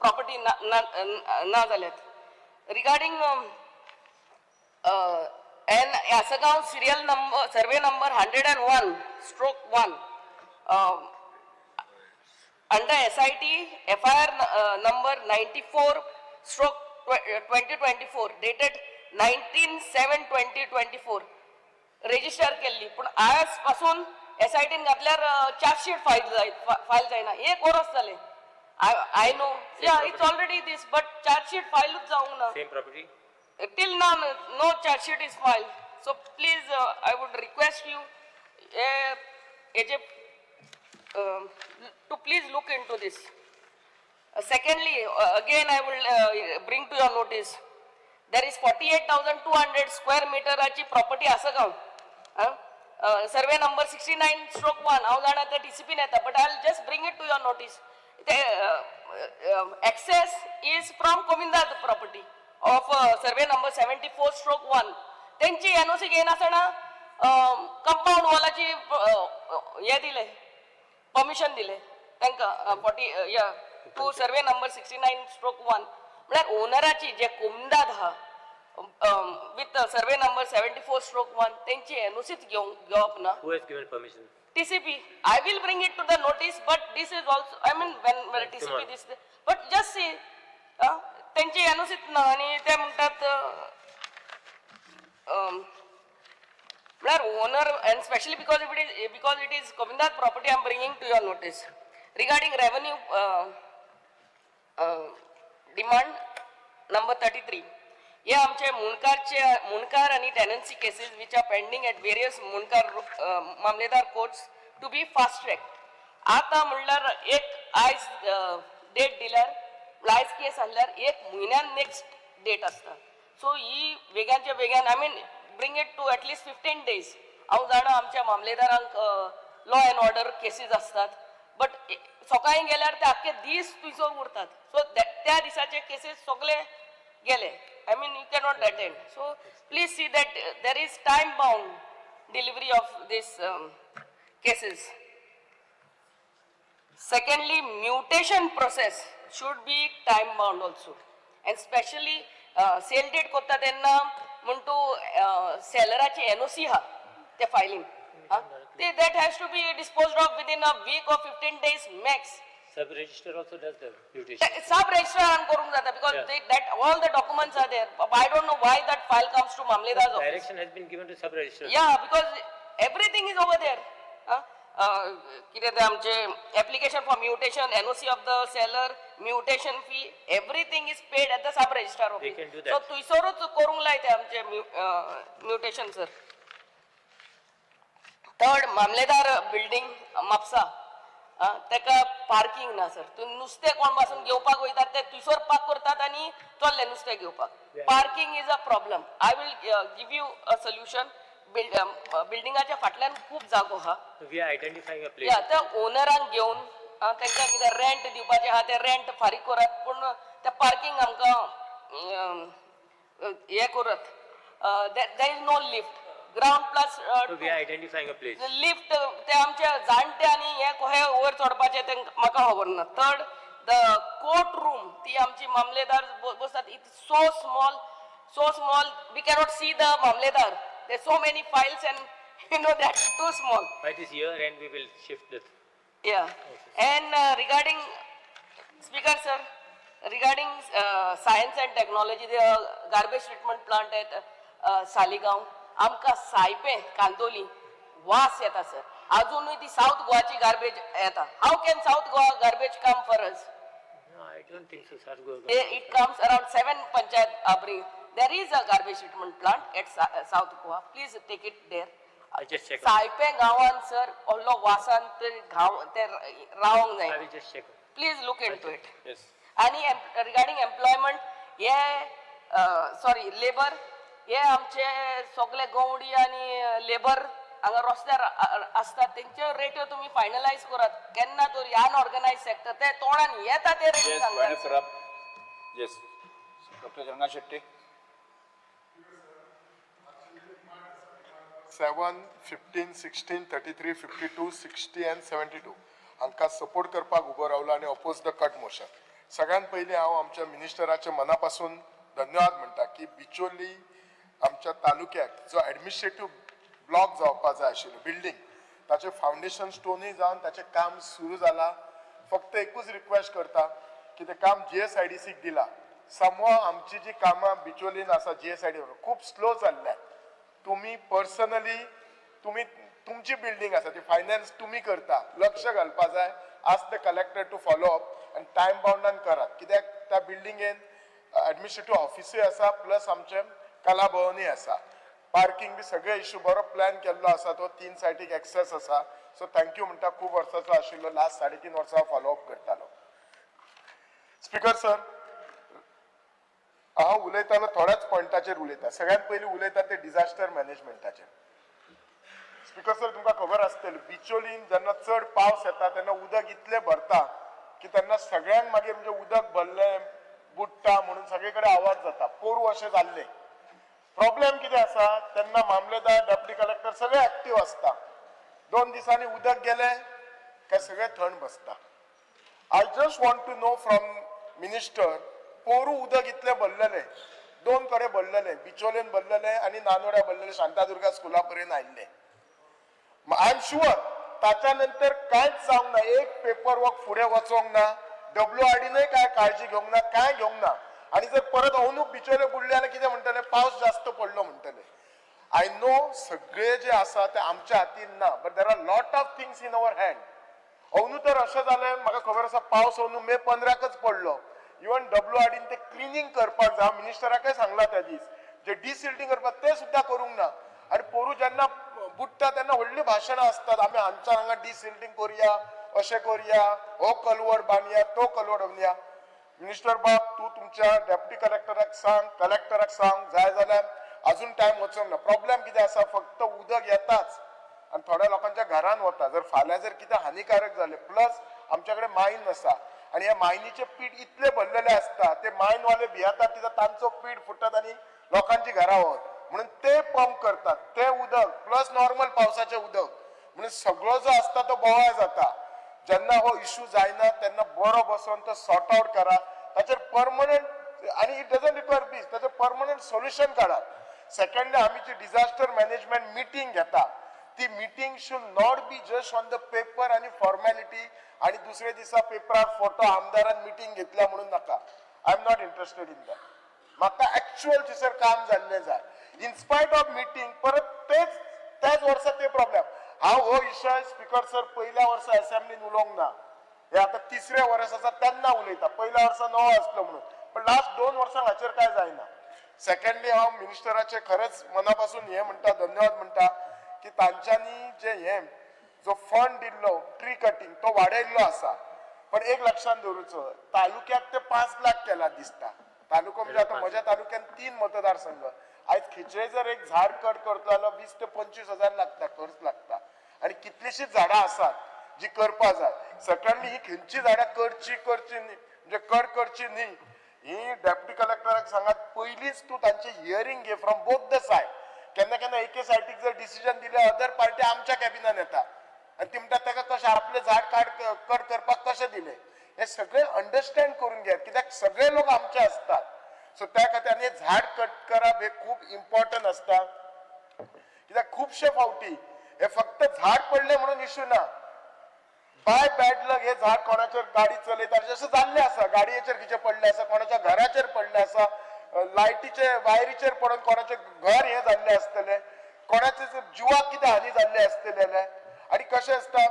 property ना जाल्यात. Regarding and Assagao serial number, survey number 101/1, under SIT FIR number 94/2024 dated 19/7/2024 register केल्ली, पूण आयज पासून एसआयटीन घातल्यार chargesheet file जाय फायल जायना. एक वरस जालें. I know, yeah, it's already this, but chargesheet फायलूच जावंक ना. Same property? Till now, no charge sheet is filed. So please, I would request you to please look into this. Secondly, again I will bring to your notice, there is 48,200 square meter ची property Assagao, survey number 69/1. हांव जाणा ते TCP येता, but I will just bring it to your notice. ते access is from Comunidade property of survey number 74/1. तेंची NOC घेयनासतना compound वॉलाची हे दिले, permission दिले तांकां forty या to survey number 69/1. म्हळ्यार ओनराची जे कोमिंदाद आहा with survey number 74/1, तेंची एनओसीच घेवंक घेवप ना. Who has given permission? TCP. I will bring it to the notice, but this is also, I mean, when TCP Tomorrow. This, but just see, तेंची एनओसीच ना आनी ते म्हणटात म्हळ्यार owner and specially because it is Comunidade property I am bringing to your notice regarding revenue demand number 33. हे आमचे मुंडकारचे मुंडकार आनी tenancy cases which are pending at various Mundkar Mamledar courts to be fast track. आतां म्हणल्यार एक आयज date दिल्यार आयज केस आसल्यार एक म्हयन्यान नेक्स्ट डेट आसता. सो ही वेगानच्या वेगान I mean bring it to at least 15 days. हांव जाणा आमच्या मामलेदारांक लॉ एंड ऑर्डर केसीस आसतात, बट सकाळी गेल्यार ते आख्खे दीस थंयसर उरतात. सो त्या दिसाचे केसीस सगळे गेले. I mean you cannot attend. So please see that there is time bound delivery of this cases. Secondly, mutation process should be time bound also, and specially sale deed करता तेन्ना म्हण तूं सेलराची NOC आहा ते filing ते that has to be disposed of within a week or 15 days max. Sub registrar also does the mutation. सब रजिस्ट्रारान करूंक जाता because that all the documents are there. I don't know why that file comes to Mamledar's office. Direction has been given to sub registrar. Yeah, because everything is over there. कितें तें आमचें application for mutation, NOC of the seller, mutation fee, everything is paid at the sub registrar They office. can do that. So थंयसरूच करूंक लाय तें आमचें mutation sir. Third, Mamledar building Mapusa, ताका parking ना सर. तूं नुस्तें कोण पासून घेवपाक वयतात ते थंयसर पार्क करतात आनी चल्ले नुस्तें घेवपाक. Parking is a problem. I will give you a solution. बिल्डिंगाच्या फाटल्यान खूब जागो आहा. We are identifying a place. या त्या ओनरांक घेवन तांकां कितें रेंट दिवपाचें आहा तें रेंट फारीक करात, पूण तें पार्किंग आमकां हें करात. There is no lift. Ground plus we are identifying a place. Lift ते आमचे जाणटे आनी हे कशें वयर चडपाचें तेंकां म्हाका खबर ना. थर्ड, the court room ती आमची मामलेदार बसतात, it so small, so small, we cannot see the Mamledar. There so many files and you know that too small. By this year end we will shift this. Yeah. And regarding speaker sir, regarding science and technology, the garbage treatment plant at Saligao, आमकां सायपे कांदोली वास येता sir. अजुनूय ती south गोवाची garbage येता. How can South Goa garbage come for us? I don't think so, South Goa. It comes around 7 panchayat abri. There is a garbage treatment plant at South Goa. Please take it there. I just check. सायपे गांवान sir व्हडलो वासान ते गांव ते रावंक जाय. I will just check. Please look into it. Yes. आनी regarding employment हे sorry labour हे आमचे सगळे गवडी आनी लेबर हांगा रस्त्यार आसतात तेंच्यो रेट्यो तुमी फायनलायज करात केन्ना तरी. अनऑर्गनायज सेक्टर ते तोंडान येता ते रेटी सांगतात. Yes, doctor Ranga Shetty. 7, 15, 16, 33, 52, 60 and 72 हांकां सपोर्ट करपाक उबो रावलो आनी oppose the cut motion. सगळ्यात पयलीं हांव आमच्या मिनिस्टराच्या मना पासून धन्यवाद म्हणटा की बिचोली आमच्या तालुक्याक जो एडमिनिस्ट्रेटीव ब्लॉक जावपा जाय आशिल्लो बिल्डींग ताचें फावंडेशन स्टोनूय जावन ताचें काम सुरू जालां. फक्त एकूच रिक्वेस्ट करता की तें काम GSIDC दिलां. समवा आमची जी कामां बिचोलीन आसा GSID खूब स्लो चल्ल्या. तुमी पर्सनली तुमी तुमची बिल्डींग आसा ती फायनान्स तुमी करता, लक्ष घालपा जाय. Ask the collector to follow up आनी टायम बाउंडान करात, कित्याक त्या बिल्डिंगेन एडमिनिस्ट्रेटीव ऑफिसूय आसा प्लस आमचें कला भवनूय आसा. पार्किंग बी सगळे इशू बरो प्लॅन केल्लो आसा, तो 3 सायटीक एक्सेस आसा. सो thank you म्हणटा, खूब वर्सांचो आशिल्लो, लास्ट 3.5 वर्सां फॉलो अप करतालो. स्पीकर सर, हांव उलयतालो थोड्याच पॉयंटाचेर उलयता. सगळ्यात पयलीं उलयता ते डिझास्टर मॅनेजमेंटाचेर. स्पीकर सर, तुमकां खबर आसतली बिचोलीन जेन्ना चड पावस येता तेन्ना उदक इतलें भरता की तेन्ना सगळ्यांक मागीर म्हणजे उदक भरलें बुडटा म्हणून सगळे कडेन आवाज जाता. पोरूं अशें जाल्लें. प्रॉब्लेम कितें आसा तेन्ना मामलेदार, डेप्युटी कलेक्टर सगळे एक्टीव आसता. 2 दिसांनी उदक गेलें काय सगळें थंड बसता. I just want to know from minister, पोरूं उदक इतलें भरलेलें, 2 कडेन भरलेलें, बिचोलेन भरलेलें आनी नानोड्या भरलेलें, शांतादुर्गा स्कुला पर्यंत आयिल्लें. I am sure ताच्या नंतर कांयच जावंक ना, एक पेपर वर्क फुडें वचोंक ना, WRDनय कांय काळजी घेवंक ना, कांय घेवंक ना. आनी जर परत अंदू बिचोले बुडले जाल्यार कितें म्हणटले, पावस जास्त पडलो म्हणटले. I know सगळे जे आसा ते आमच्या हातीन ना, but there are lot of things in our hand. अंदू तर अशें जालें, म्हाका खबर आसा पावस अंदू मे 15कच पडलो. इवन WRDन ते क्लिनींग करपाक जाय, मिनिस्टराकय सांगला त्या दीस जे डिसिल्टींग करपाक ते सुद्दां करूंक ना. आनी पोरू जेन्ना बुडटा तेन्ना व्हडलीं भाशणां आसतात, आमी हांगच्यान हांगा डिसिल्टींग करुया, अशें करुया, हो कलवड बांदया, तो कलवड बांदया. मिनिस्टर बाब, तूं तुमच्या डेप्युटी कलेक्टराक सांग, कलेक्टराक सांग, जाय जाल्यार अजून टायम वचोंक ना. प्रॉब्लेम कितें आसा, फक्त उदक येताच आनी थोड्या लोकांच्या घरान वता. जर फाल्यां जर कितें हानिकारक जालें, प्लस आमच्या कडेन मायन आसा आनी ह्या मायनीचे पीठ इतले भरलेले आसता, ते मायनवाले भियेतात कित्याक तांचो पीठ फुटत आनी लोकांची घरां वत म्हणून ते पंप करतात ते उदक प्लस नॉर्मल पावसाचें उदक, म्हणून सगळो जो आसता तो बोवाळ जाता. जेन्ना हो इशू जायना तेन्ना बरो बसोन तो सॉर्ट आउट करा, ताचेर परमनंट, आनी it doesn't require पीस, ताचेर परमनंट सोल्युशन काडात. सेकंडली, आमी जी डिझास्टर मॅनेजमेंट मिटींग घेता ती meeting should not be just on the paper आनी फॉर्मेलिटी, आनी दुसरे दिसा पेपरार फोटो आमदारान मिटींग घेतल्या म्हणून नाका. I am not interested in that. म्हाका एक्च्युअल थंयसर काम जाल्लें जाय. इन स्पायट ऑफ मिटींग परत तेच त्याच वर्सा ते प्रॉब्लेम. हांव हो विशय स्पीकर सर पयल्या वर्सा असेंब्लीन उलोवंक ना, हे आतां तिसऱ्या वर्स आसा तेन्ना उलयता, पयल्या वर्सा नवो आसलो म्हणून, पण लास्ट 2 वर्सांक हाचेर कांय जायना. सेकंडली, हांव मिनिस्टराचे खरेंच मना पासून हें म्हणटा, धन्यवाद म्हणटा की तांच्यांनी जे हे जो फंड दिल्लो ट्री कटिंग तो वाडयल्लो आसा. पण एक लक्षात दवरूचो, तालुक्याक ते 5 लाख केला दिसता. तालुको म्हणजे आतां म्हज्या तालुक्यान 3 मतदारसंघ, आयज खंयचेय जर एक झाड कट करतलो जाल्यार 20 ते 25 हजार लागता, खर्च लागता. आनी कितलीशीच झाडां आसात जी करपा जाय. सेकंडली, ही खंयची झाडां करची करची न्ही, म्हणजे कट करची न्ही, ही डेप्युटी कलेक्टराक सांगात पयलींच तूं तांचे हियरींग घे फ्रॉम बोथ the side. केन्ना केन्ना एके सायडीक जर डिसिजन दिलें, अदर पार्टी आमच्या कॅबिनान येता आनी ती म्हणटा ताका कशें आपलें झाड कट करपाक कशें दिलें. हे सगळें अंडरस्टँड करून घेयात, कित्याक सगळे लोक आमचे आसतात. सो त्या खातीर आनी झाड कट करप हे खूब इम्पॉर्टंट आसता, कित्याक खुबशे फावटी हे फक्त झाड पडलें म्हणून इशू ना, बाय बॅड लक हे झाड कोणाचेर गाडी चलयता अशें जाल्लें आसा, गाडयेचेर कितें पडलें आसा, कोणाच्या घराचेर पडलें आसा, लायटीचे वायरीचेर पडून कोणाचें घर हें जाल्लें आसतलें, कोणाचे जिवाक कितें हानी जाल्लें आसतलें. आनी कशें आसता,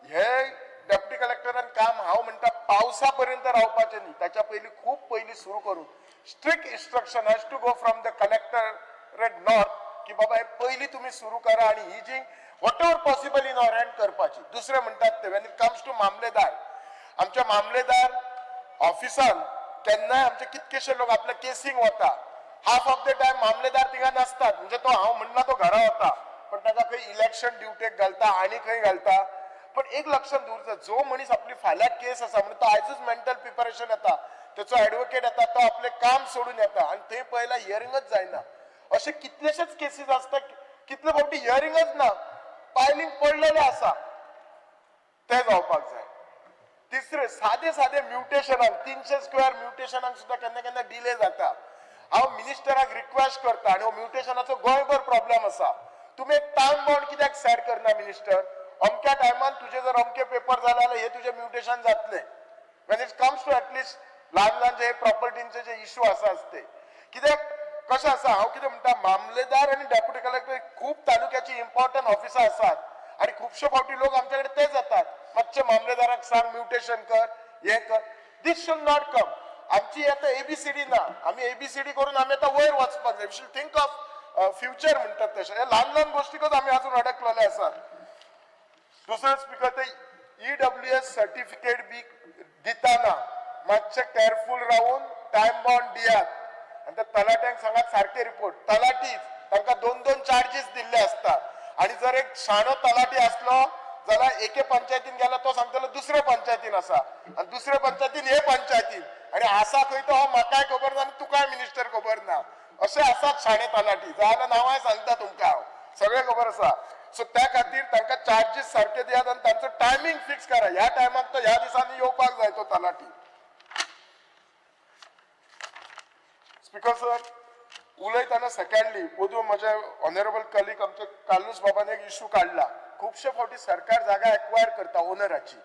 हे डेप्युटी कलेक्टरान काम हांव म्हणटा पावसा पर्यंत रावपाचें न्ही, ताच्या पयलीं खूब पयलीं सुरू करून strict instruction has to go from the collectorate north की बाबा हे पयलीं तुमी सुरू करा आनी ही जी whatever possible in our hand करपाची. दुसरें म्हणटात ते when it comes to मामलेदार, आमच्या मामलेदार ऑफिसान केन्नाय आमचे कितकेशे लोक आपल्या केसींक वता, हाफ ऑफ the time मामलेदार थिंगा नासतात, म्हणजे तो हांव म्हणना तो घरा वता, पण ताका खंय इलेक्शन ड्युटेक घालता आनी खंय घालता. पण एक लक्षात दवरता, जो मनीस आपली फाल्यां केस आसा म्हणून तो आयजूच मेंटल प्रिपरेशन येता, तेचो एडवोकेट येता, तो आपलें काम सोडून येता आनी थंय पळयल्यार हियरिंगच जायना. अशे कितलेशेच केसीस आसता, कितले फावटी हियरिंगच ना, पायलींग पडलेलें आसा, तें जावपाक जाय. तिसरें, सादे सादे म्युटेशनाक 300 स्क्वेअर म्युटेशनाक सुद्दां केन्ना केन्ना डिले जाता. हांव मिनिस्टराक रिक्वेस्ट करता, आनी हो म्युटेशनाचो गोंयभर प्रॉब्लेम आसा, तुमी एक टायम बाउंड कित्याक सेट करना मिनिस्टर, अमक्या टायमान तुजे जर अमके पेपर जाले जाल्यार हे तुजे म्युटेशन जातले. When it comes to at least ल्हान ल्हान जे प्रॉपर्टींचे जे इशू आसा ते, कित्याक कशें आसा, हांव कितें म्हणटा, मामलेदार आनी डेप्युटी कलेक्टर खूब तालुक्याची इम्पॉर्टंट ऑफिसां आसात आनी खुबशे फावटी लोक आमच्या कडेन ते जातात, मातशें मामलेदाराक सांग म्युटेशन कर, हें कर. दीस should not कम. आमची आतां ABCD ना, आमी ABCD करून आमी आतां वयर वचपाक जाय. We should think of future म्हणटात तशें. हे ल्हान ल्हान गोश्टीकच आमी अजून अडकलेले आसात. दुसरें स्पीकर, ते EWS certificate बी दिताना मातशें केअरफूल रावून टायम बाउंड दियात आनी त्या तलाट्यांक सांगात सारके रिपोर्ट. तलाटीच तांकां 2-2 चार्जीस दिल्ले आसतात, आनी जर एक शाणो तलाटी आसलो जाल्यार एके पंचायतीन गेलो तो सांगतलो दुसरे पंचायतीन आसा, आनी दुसरे पंचायतीन हे पंचायतीन, आनी आसा खंय तो हो म्हाकाय खबर ना आनी तुकाय मिनिस्टर खबर ना, अशें आसात शाणे तलाटी. जाल्यार नांवांय सांगता तुमकां हांव, सगळें खबर आसा. सो त्या खातीर तांकां चार्जीस सारके दियात आनी तांचो टायमींग फिक्स करा, ह्या टायमाक तो ह्या दिसांनी येवपाक जाय तो तलाटी. स्पीकर सर, उलयतना सेकंडली ओदूं म्हजे ऑनरेबल कलीग आमचे कार्लूस बाबान एक इशू काडला. खुबशे फावटी सरकार जागा एक्वायर करता ओनराची,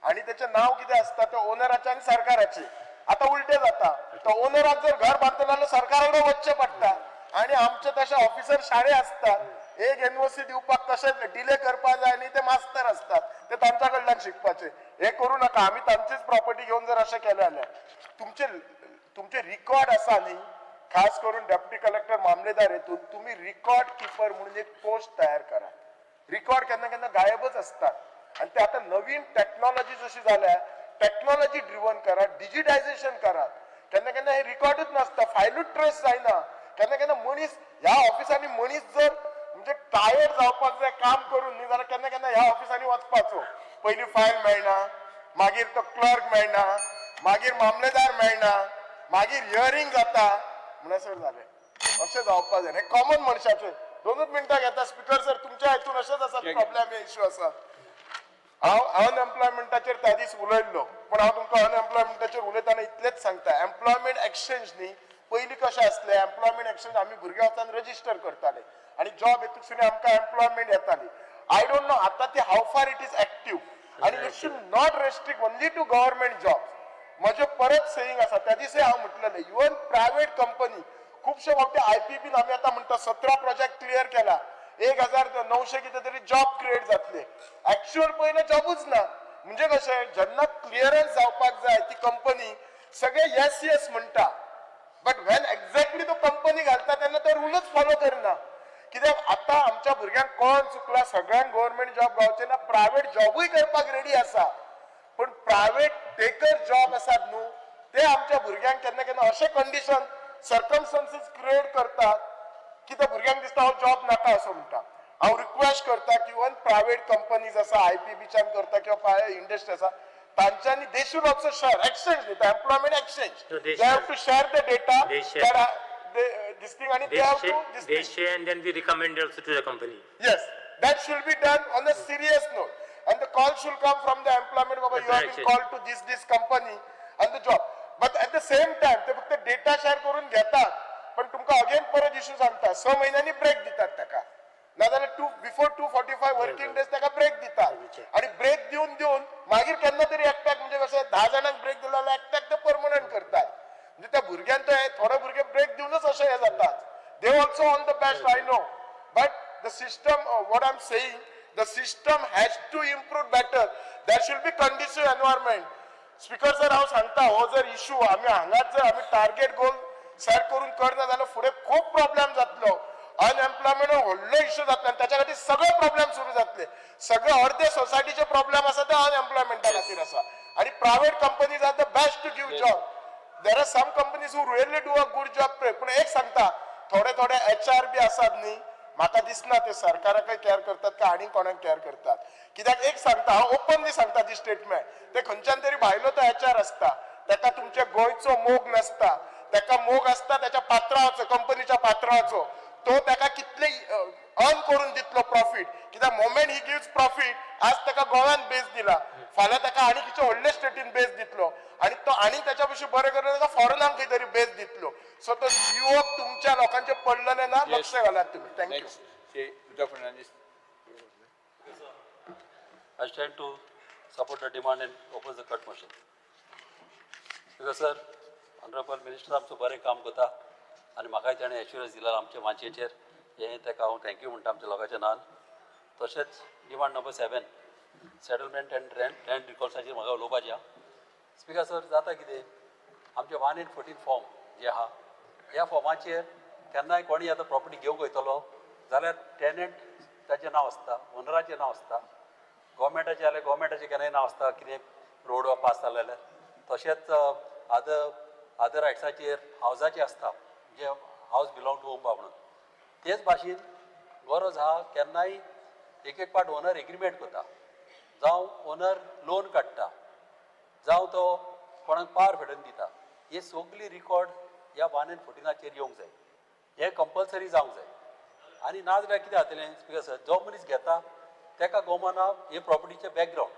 आनी तेचें नांव कितें आसता तें ओनराचें आनी सरकाराचें. आतां उलटें जाता, तो ओनराक जर घर बांदतलो जाल्यार सरकारा कडेन वचचें पडटा. आणि आमचे तशे ऑफिसर शाळे असतात, एक एनओसी दिवपाक तशेंच डिले करपाक जाय न्ही, ते मास्तर असतात, ते तांच्या कडल्यान शिकपाचे. हे करू नका. आमी तांचीच प्रॉपर्टी घेवन जर अशें केलें जाल्यार तुमचे तुमचे रिकॉर्ड आसा न्ही, खास करून डेप्युटी कलेक्टर मामलेदार हेतून तुम्ही रिकॉर्ड किपर म्हणून एक पोस्ट तयार करा. रिकॉर्ड केन्ना केन्ना गायबच असतात आणि ते आता नवीन टेक्नॉलॉजी जशी जाल्या, टेक्नॉलॉजी ड्रिवन करा, डिजिटायझेशन करात. केन्ना केन्ना हे रिकॉर्डूच नासता, फायलूच ट्रेस जायना. केन्ना केन्ना मनीस ह्या ऑफिसांनी मनीस जर म्हणजे टायर्ड जावपाक जाय काम करून न्ही जाल्यार केन्ना केन्ना ह्या ऑफिसांनी वचपाचो, पयलीं फायल मेळना, मागीर तो क्लर्क मेळना, मागीर मामलेदार मेळना, मागीर हियरींग जाता, म्हणसर जालें. अशें जावपाक जाय. हें कॉमन मनशाचें. 2 मिनटां घेता स्पिकर सर, तुमच्या हितून अशेंच आसा प्रॉब्लेम, हे इश्यू आसा. हांव अनएम्प्लॉयमेंटाचेर त्या दीस उलयल्लो, पूण हांव तुमकां अनएम्प्लॉयमेंटाचेर उलयतना इतलेंच सांगता, एम्प्लॉयमेंट एक्सचेंज न्ही पयलीं कशें आसलें, एम्प्लॉयमेंट एक्सचेंज आमी भुरगे वचून रजिस्टर करताले आनी जॉब हेतून आमकां एम्प्लॉयमेंट येताली. I don't know आतां ती how far it is active आनी it should not restrict only to government job. म्हजें परत सेईंग आसा, त्या दिसय हांव म्हटलेलें, इवन प्रायवेट कंपनी खुबशे फावटी आयपीपीन आमी आतां म्हणटा 17 प्रोजेक्ट क्लियर केला, 1900 कितें तरी जॉब क्रिएट जातले, एक्च्युअल पयलें जॉबूच ना. म्हणजे कशें, जेन्ना क्लियरन्स जावपाक जाय ती कंपनी सगळे येस येस म्हणटा, बट when exactly तो कंपनी घालता तेन्ना तो रुलूच फॉलो करना. कित्याक आतां आमच्या भुरग्यांक कोण चुकला, सगळ्यांक गव्हर्मेंट जॉब गावचे ना, प्रायवेट जॉबूय करपाक रेडी आसा, पण प्रायवेट टेकर जॉब आसात न्हू, ते आमच्या भुरग्यांक केन्ना केन्ना अशें कंडिशन सर्कमस्टन्सीस क्रिएट करतात की त्या भुरग्यांक दिसता हांव जॉब नाका असो म्हणटा. हांव रिक्वेस्ट करता की इवन प्रायवेट कंपनीज आसा, आयपीबीच्यान करता किंवा इंडस्ट्री आसा, तांच्यांनी they should also share exchange न्ही, employment exchange, they have to share the data this thing आणि they have to this They share and then we recommend also to the company. Yes, that should be done on a serious note. And the call should come from the employment, Baba, you have been called to this this company and the job. But at the same time, ते फक्त data share करून घेतात, पण तुमकां again परत issue सांगता, 6 म्हयन्यांनी break दितात ताका, नाजाल्यार बिफोर 245 वर्किंग डेज ताका ब्रेक दितात. आणि ब्रेक दिवन दिवन मागीर केन्ना तरी एकट्याक, म्हणजे कशें 10 जाणांक ब्रेक दिलो जाल्यार एकट्याक ते परमनंट करतात. म्हणजे त्या भुरग्यान ते थोडे भुरगे ब्रेक दिवनच अशें हें जातात. They also on the best, I know, but the system, what I am saying, the system has to improve better. There should be conducive environment. Speaker sir, हांव सांगता, हो जर इशू आमी हांगाच जर आमी टार्गेट गोल सेट करून करना जाल्यार फुडें खूब प्रॉब्लेम जातलो. अनएम्प्लॉयमेंट व्हडलो इशू जातलो आनी ताच्या खातीर सगळे प्रॉब्लेम सुरू जातले. सगळे अर्दे सोसायटीचे प्रॉब्लेम आसा ते अनएम्प्लॉयमेंटा खातीर आसा. आनी private companies are the best to give job. There are some companies who really do a good job. पूण एक सांगता, थोडे थोडे एच आर बी आसात न्ही, म्हाका दिसना ते सरकाराकय कॅर करतात काय आनी कोणाक कॅर करतात. कित्याक एक सांगता, हांव ओपनली सांगता ती स्टेटमेंट, ते खंयच्यान तरी भायलो तो एच आर आसता, ताका तुमच्या गोंयचो मोग नासता, ताका मोग आसता त्याच्या पात्रावाचो, कंपनीच्या पात्रावाचो. तो ताका कितले अर्न करून दितलो प्रॉफीट, कित्याक मोमेंट he gives profit, आज ताका गोव्यान बेस दिला, फाल्यां ताका आनी खंयच्या व्हडल्या स्टेटीन बेस दितलो आनी तो आनी ताच्या पयशे बरें करून ताका फॉरेनाक खंय तरी बेस दितलो. सो तो युवक तुमच्या लोकांचे पडलेले ना, लक्ष घालात तुम्ही. Thank you. Next, I stand to support the demand and oppose the cut motion. Because sir, honorable minister आमचो बरें काम करता आनी म्हाकाय ताणें एश्युरन्स दिला आमच्या माचयेचेर, हें ताका हांव thank you म्हणटा आमच्या लोकांच्या नांवान. तशेंच demand number 7 settlement and rent रिकॉर्ड्साचेर म्हाका उलोवपाचें आहा. स्पिकर सर, जाता कितें, आमचें 1 and 14 form जे आहा, ह्या फॉर्माचेर केन्नाय कोणीय आतां प्रॉपर्टी घेवंक वयतलो जाल्यार टेनंट ताचें नांव आसता, ओनराचें नांव आसता, गोवोरमेंटाचें जाल्यार गोवोरमेंटाचें केन्नाय नांव आसता, कितें रोड वा पास जाले जाल्यार, तशेंच अदर रायट्साचेर हावजाचें आसता, म्हणजे हावज बिलोंग टू ओम्बा म्हणून. तेच भाशेन गरज आहा केन्नाय एक एक पाट ओनर एग्रीमेंट करता, जावं ओनर लोन काडटा, जावं तो कोणाक पावर फेडून दिता, हे सगळी रिकॉर्ड ह्या 1 and 14 येवंक जाय, हें कंपल्सरी जावंक जाय. आनी ना जाल्यार कितें जातलें स्पिकर सर, जो मनीस घेता ताका गोमना हे प्रॉपर्टीचें बॅकग्रावंड,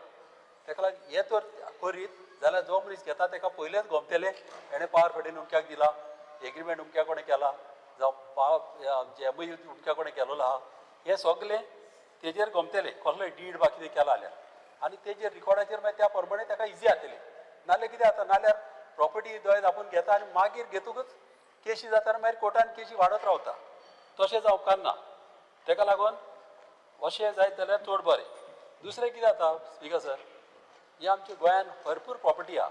ताका लागून हें तर करीत जाल्यार जो मनीस घेता ताका पयलेंच गोमतलें हेणें पावर फेडून उमक्याक दिला, एग्रीमेंट उमक्या कोणें केला, जावं पावर आमचें एम you उमक्या कोणें केलोलो आहा, हें सगलें तेजेर गोमतलें, कसलोय did बा कितें केला जाल्यार, आनी तेजेर रिकॉर्डाचेर मागीर त्या प्रमाणे ताका इजी जातलें. नाल्यार कितें जाता, नाल्यार प्रॉपर्टी दोळे दापून घेता आनी मागीर घेतकूच केशी जाता मागीर कोर्टान केशी वाडत रावता. तशें जावपाक ना. तेका लागून अशें जायत जाल्यार चड बरें. दुसरें कितें जाता स्पीकर सर, ही आमच्या गोंयान भरपूर प्रॉपर्टी आहा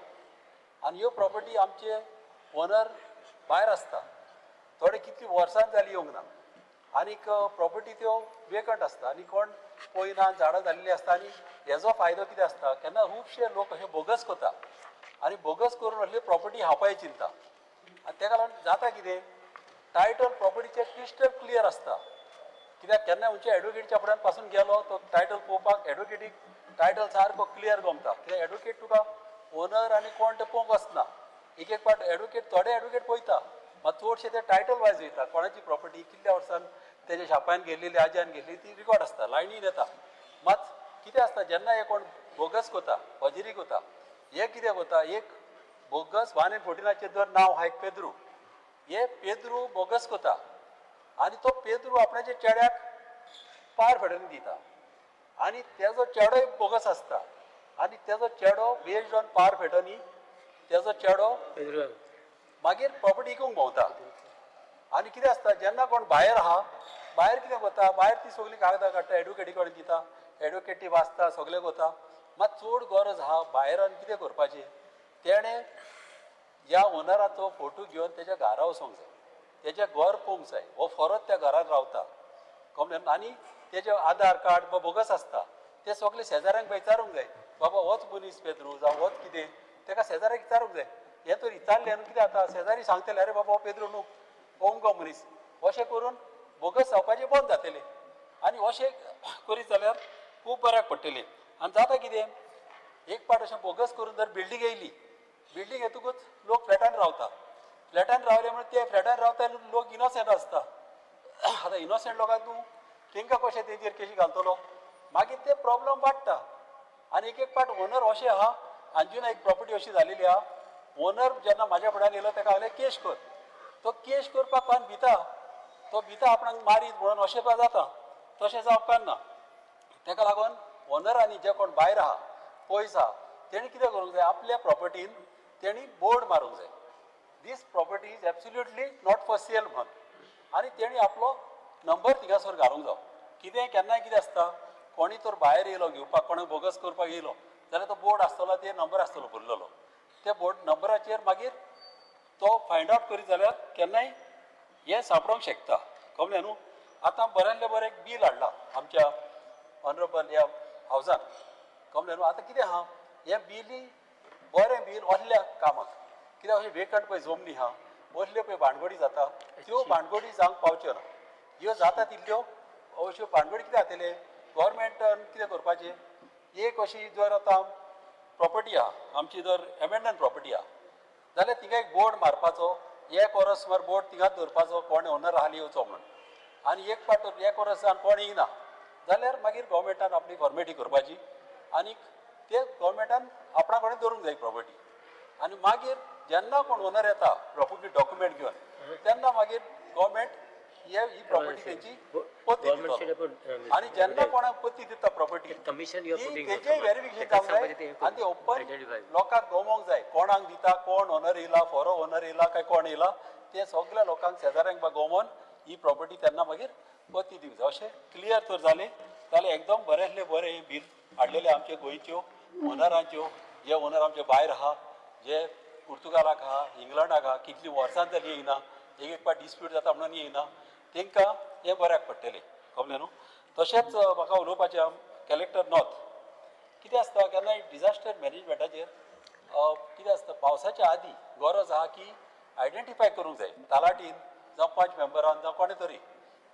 आनी ह्यो प्रॉपर्टी आमचे ओनर भायर आसता, थोडे कितली वर्सां जाली येवंक ना आनीक प्रॉपर्टी त्यो वेकंट आसता आनी कोण पळयना, झाडां जाल्लीं आसता. आनी हेजो फायदो कितें आसता, केन्ना खुबशे लोक अशे बोगस करता आनी बोगस करून असली प्रॉपर्टी हापाय चिंता. आनी तेका लागून जाता कितें, टायटल प्रॉपर्टीचें क्रिस्टल क्लियर आसता. कित्याक केन्ना खंयच्या एडवोकेटच्या फुड्यान पासून गेलो तो टायटल पळोवपाक एडवोकेटीक टायटल सारको क्लियर गमता. कित्याक एडवोकेट तुका ओनर आनी कोण ते पळोवंक वचना. एक एक पाट एडवोकेट थोडे एडवोकेट पळयता, मात चडशे ते टायटल वायज वयता. कोणाची प्रॉपर्टी कितल्या वर्सान तेज्या शापान घेतलेली, आज्यान घेतली ती रिकॉर्ड आसता, लायनीन येता. मात कितें आसता, जेन्ना हे कोण बोगस कोता, फजिरी कोता, हे कितें कोता, एक बोगस 1 and 14 जर नांव आहा एक पेद्रू, हे पेद्रू बोगस कोता आनी तो पेद्रू आपणाच्या चेड्याक पार फेडून दिता आनी तेजो चेडोय बोगस आसता आनी तेजो चेडो बेज्ड ऑन पार फेटनी तेजो चेडो मागीर प्रॉपर्टी विकूंक भोंवता. आनी कितें आसता, जेन्ना कोण भायर आहा, भायर कितें करता, भायर ती सगळीं कागदां काडटा, एडवोकेटी कडेन दिता, एडवोकेट ती वाचता, सगळें करता. मात चड गरज आहा भायरान कितें करपाचें, तेणें ह्या ओनराचो फोटो घेवन तेज्या घरा वचोंक जाय, तेजें घर पळोवंक जाय, हो फरत त्या घरान रावता कमलेन. आनी तेजें आधार कार्ड बोगस आसता, ते सगळे शेजाऱ्यांक विचारूंक जाय, बाबा होच मनीस पेद्रू जावं होच कितें, तेका शेजाऱ्याक विचारूंक जाय. हें तर विचारलें न्हू कितें जाता, शेजारी सांगतले अरे बाबा हो पेद्रू न्हू, अमको मनीस. अशें करून बोगस जावपाचें बंद जातलें आनी अशें करीत जाल्यार खूब बऱ्याक पडटलें. आनी जाता कितें, एक पाट अशें बोगस करून जर बिल्डींग येयली, बिल्डींग येतकूच लोक फ्लॅटान रावता, फ्लॅटान रावले म्हणून ते फ्लॅटान रावता लोक इनोसंट आसता. आतां इनोसंट लोकांक तूं तेंकां कशें तेंचेर केशी घालतलो, मागीर ते प्रॉब्लम वाडटा. आनी एक एक पाट ओनर अशें आहा, अंजुना एक प्रॉपर्टी अशी जालेली आहा, ओनर जेन्ना म्हाज्या फुड्यान येयलो तेका हांवें केश कर, तो केश करपाक कोण भिता, तो भिता आपणाक मारीत म्हणून अशें जाता, तशें जावपाक ना. तेका लागून ओनरांनी जे कोण भायर आहा, पयस आहा, तेणी कितें करूंक जाय, आपल्या प्रॉपर्टीन तेणी बोर्ड मारूंक जाय, this property is absolutely not for sale म्हणून. आनी तेणी आपलो नंबर थिंगासर घालूंक जावो. कितें केन्नाय कितें आसता, कोणी तर भायर येयलो घेवपाक, कोणी बोगस करपाक येयलो जाल्यार तो बोर्ड आसतलो, ते नंबर आसतलो भरलेलो, ते बोर्ड नंबराचेर मागीर तो फायंड आवट करीत जाल्यार केन्नाय हें सापडोंक शकता. कळ्ळें न्हू. आतां बऱ्यांतलें बरें एक बील हाडलां आमच्या ऑनरेबल ह्या हावजान, कळ्ळें न्हू. आतां कितें आहा, हें बिली बरें बील असल्या कामाक, कित्याक अशें वेकंट पळय जमनी आहा, असल्यो पळय भानगडी जाता, त्यो भानगडी जावंक पावच्यो ना. ह्यो जाता तितल्यो अश्यो भानगडी कितें जातलें, गोवोरमेंटान कितें करपाचें, एक अशी जर आतां प्रॉपर्टी आहा आमची, जर एबेंडन प्रॉपर्टी आहा जाल्यार थिंगा एक बोर्ड मारपाचो, एक वरस सुमार बोर्ड थिंगाच दवरपाचो, कोण ओनर आहा येवचो म्हणून. आनी एक पाट एक वरस जावन कोण येयना जाल्यार मागीर गोवोरमेंटान आपली फॉर्मेलिटी करपाची आनी ते गोवोरमेंटान आपणा कडेन दवरूंक जाय प्रॉपर्टी. आनी मागीर जेन्ना कोण ओनर येता प्रॉपर्टी डॉक्युमेंट घेवन, तेन्ना मागीर गोवोरमेंट ही प्रॉपर्टी तेंची पत्ती दिता. आनी जेन्ना कोणाक पत्ती दिता प्रॉपर्टी, तेजें वेरिफिकेशन जावंक जाय आनी ते ओपन लोकांक गमोवंक जाय, कोणाक दिता, कोण ओनर येयला, फोरो ओनर येयला काय कोण येयला, ते सगळ्या लोकांक शेजाऱ्यांक गमोवन ही प्रॉपर्टी तेन्ना मागीर पत्ती दिवंक जाय. अशें क्लियर तर जालें जाल्यार एकदम बरेंतलें बरें हें बील हाडलेलें आमच्या गोंयच्यो ओनरांच्यो, जे ओनर आमचे भायर आहा, जे पुर्तुगालाक आहा, इंग्लंडाक आहा, कितलीं वर्सां जालीं येयना, एक एक पाट डिस्प्यूट जाता म्हणून येयना, तेंकां हें बऱ्याक पडटलें. कळ्ळें न्हू. तशेंच म्हाका उलोवपाचें कलेक्टर नॉर्थ, कितें आसता केन्नाय डिजास्टर मॅनेजमेंटाचेर कितें आसता, पावसाच्या आदीं गरज आहा की आयडेंटिफाय करूंक जाय तलाटीन जावं पंच मेंबरान जावं कोणें तरी,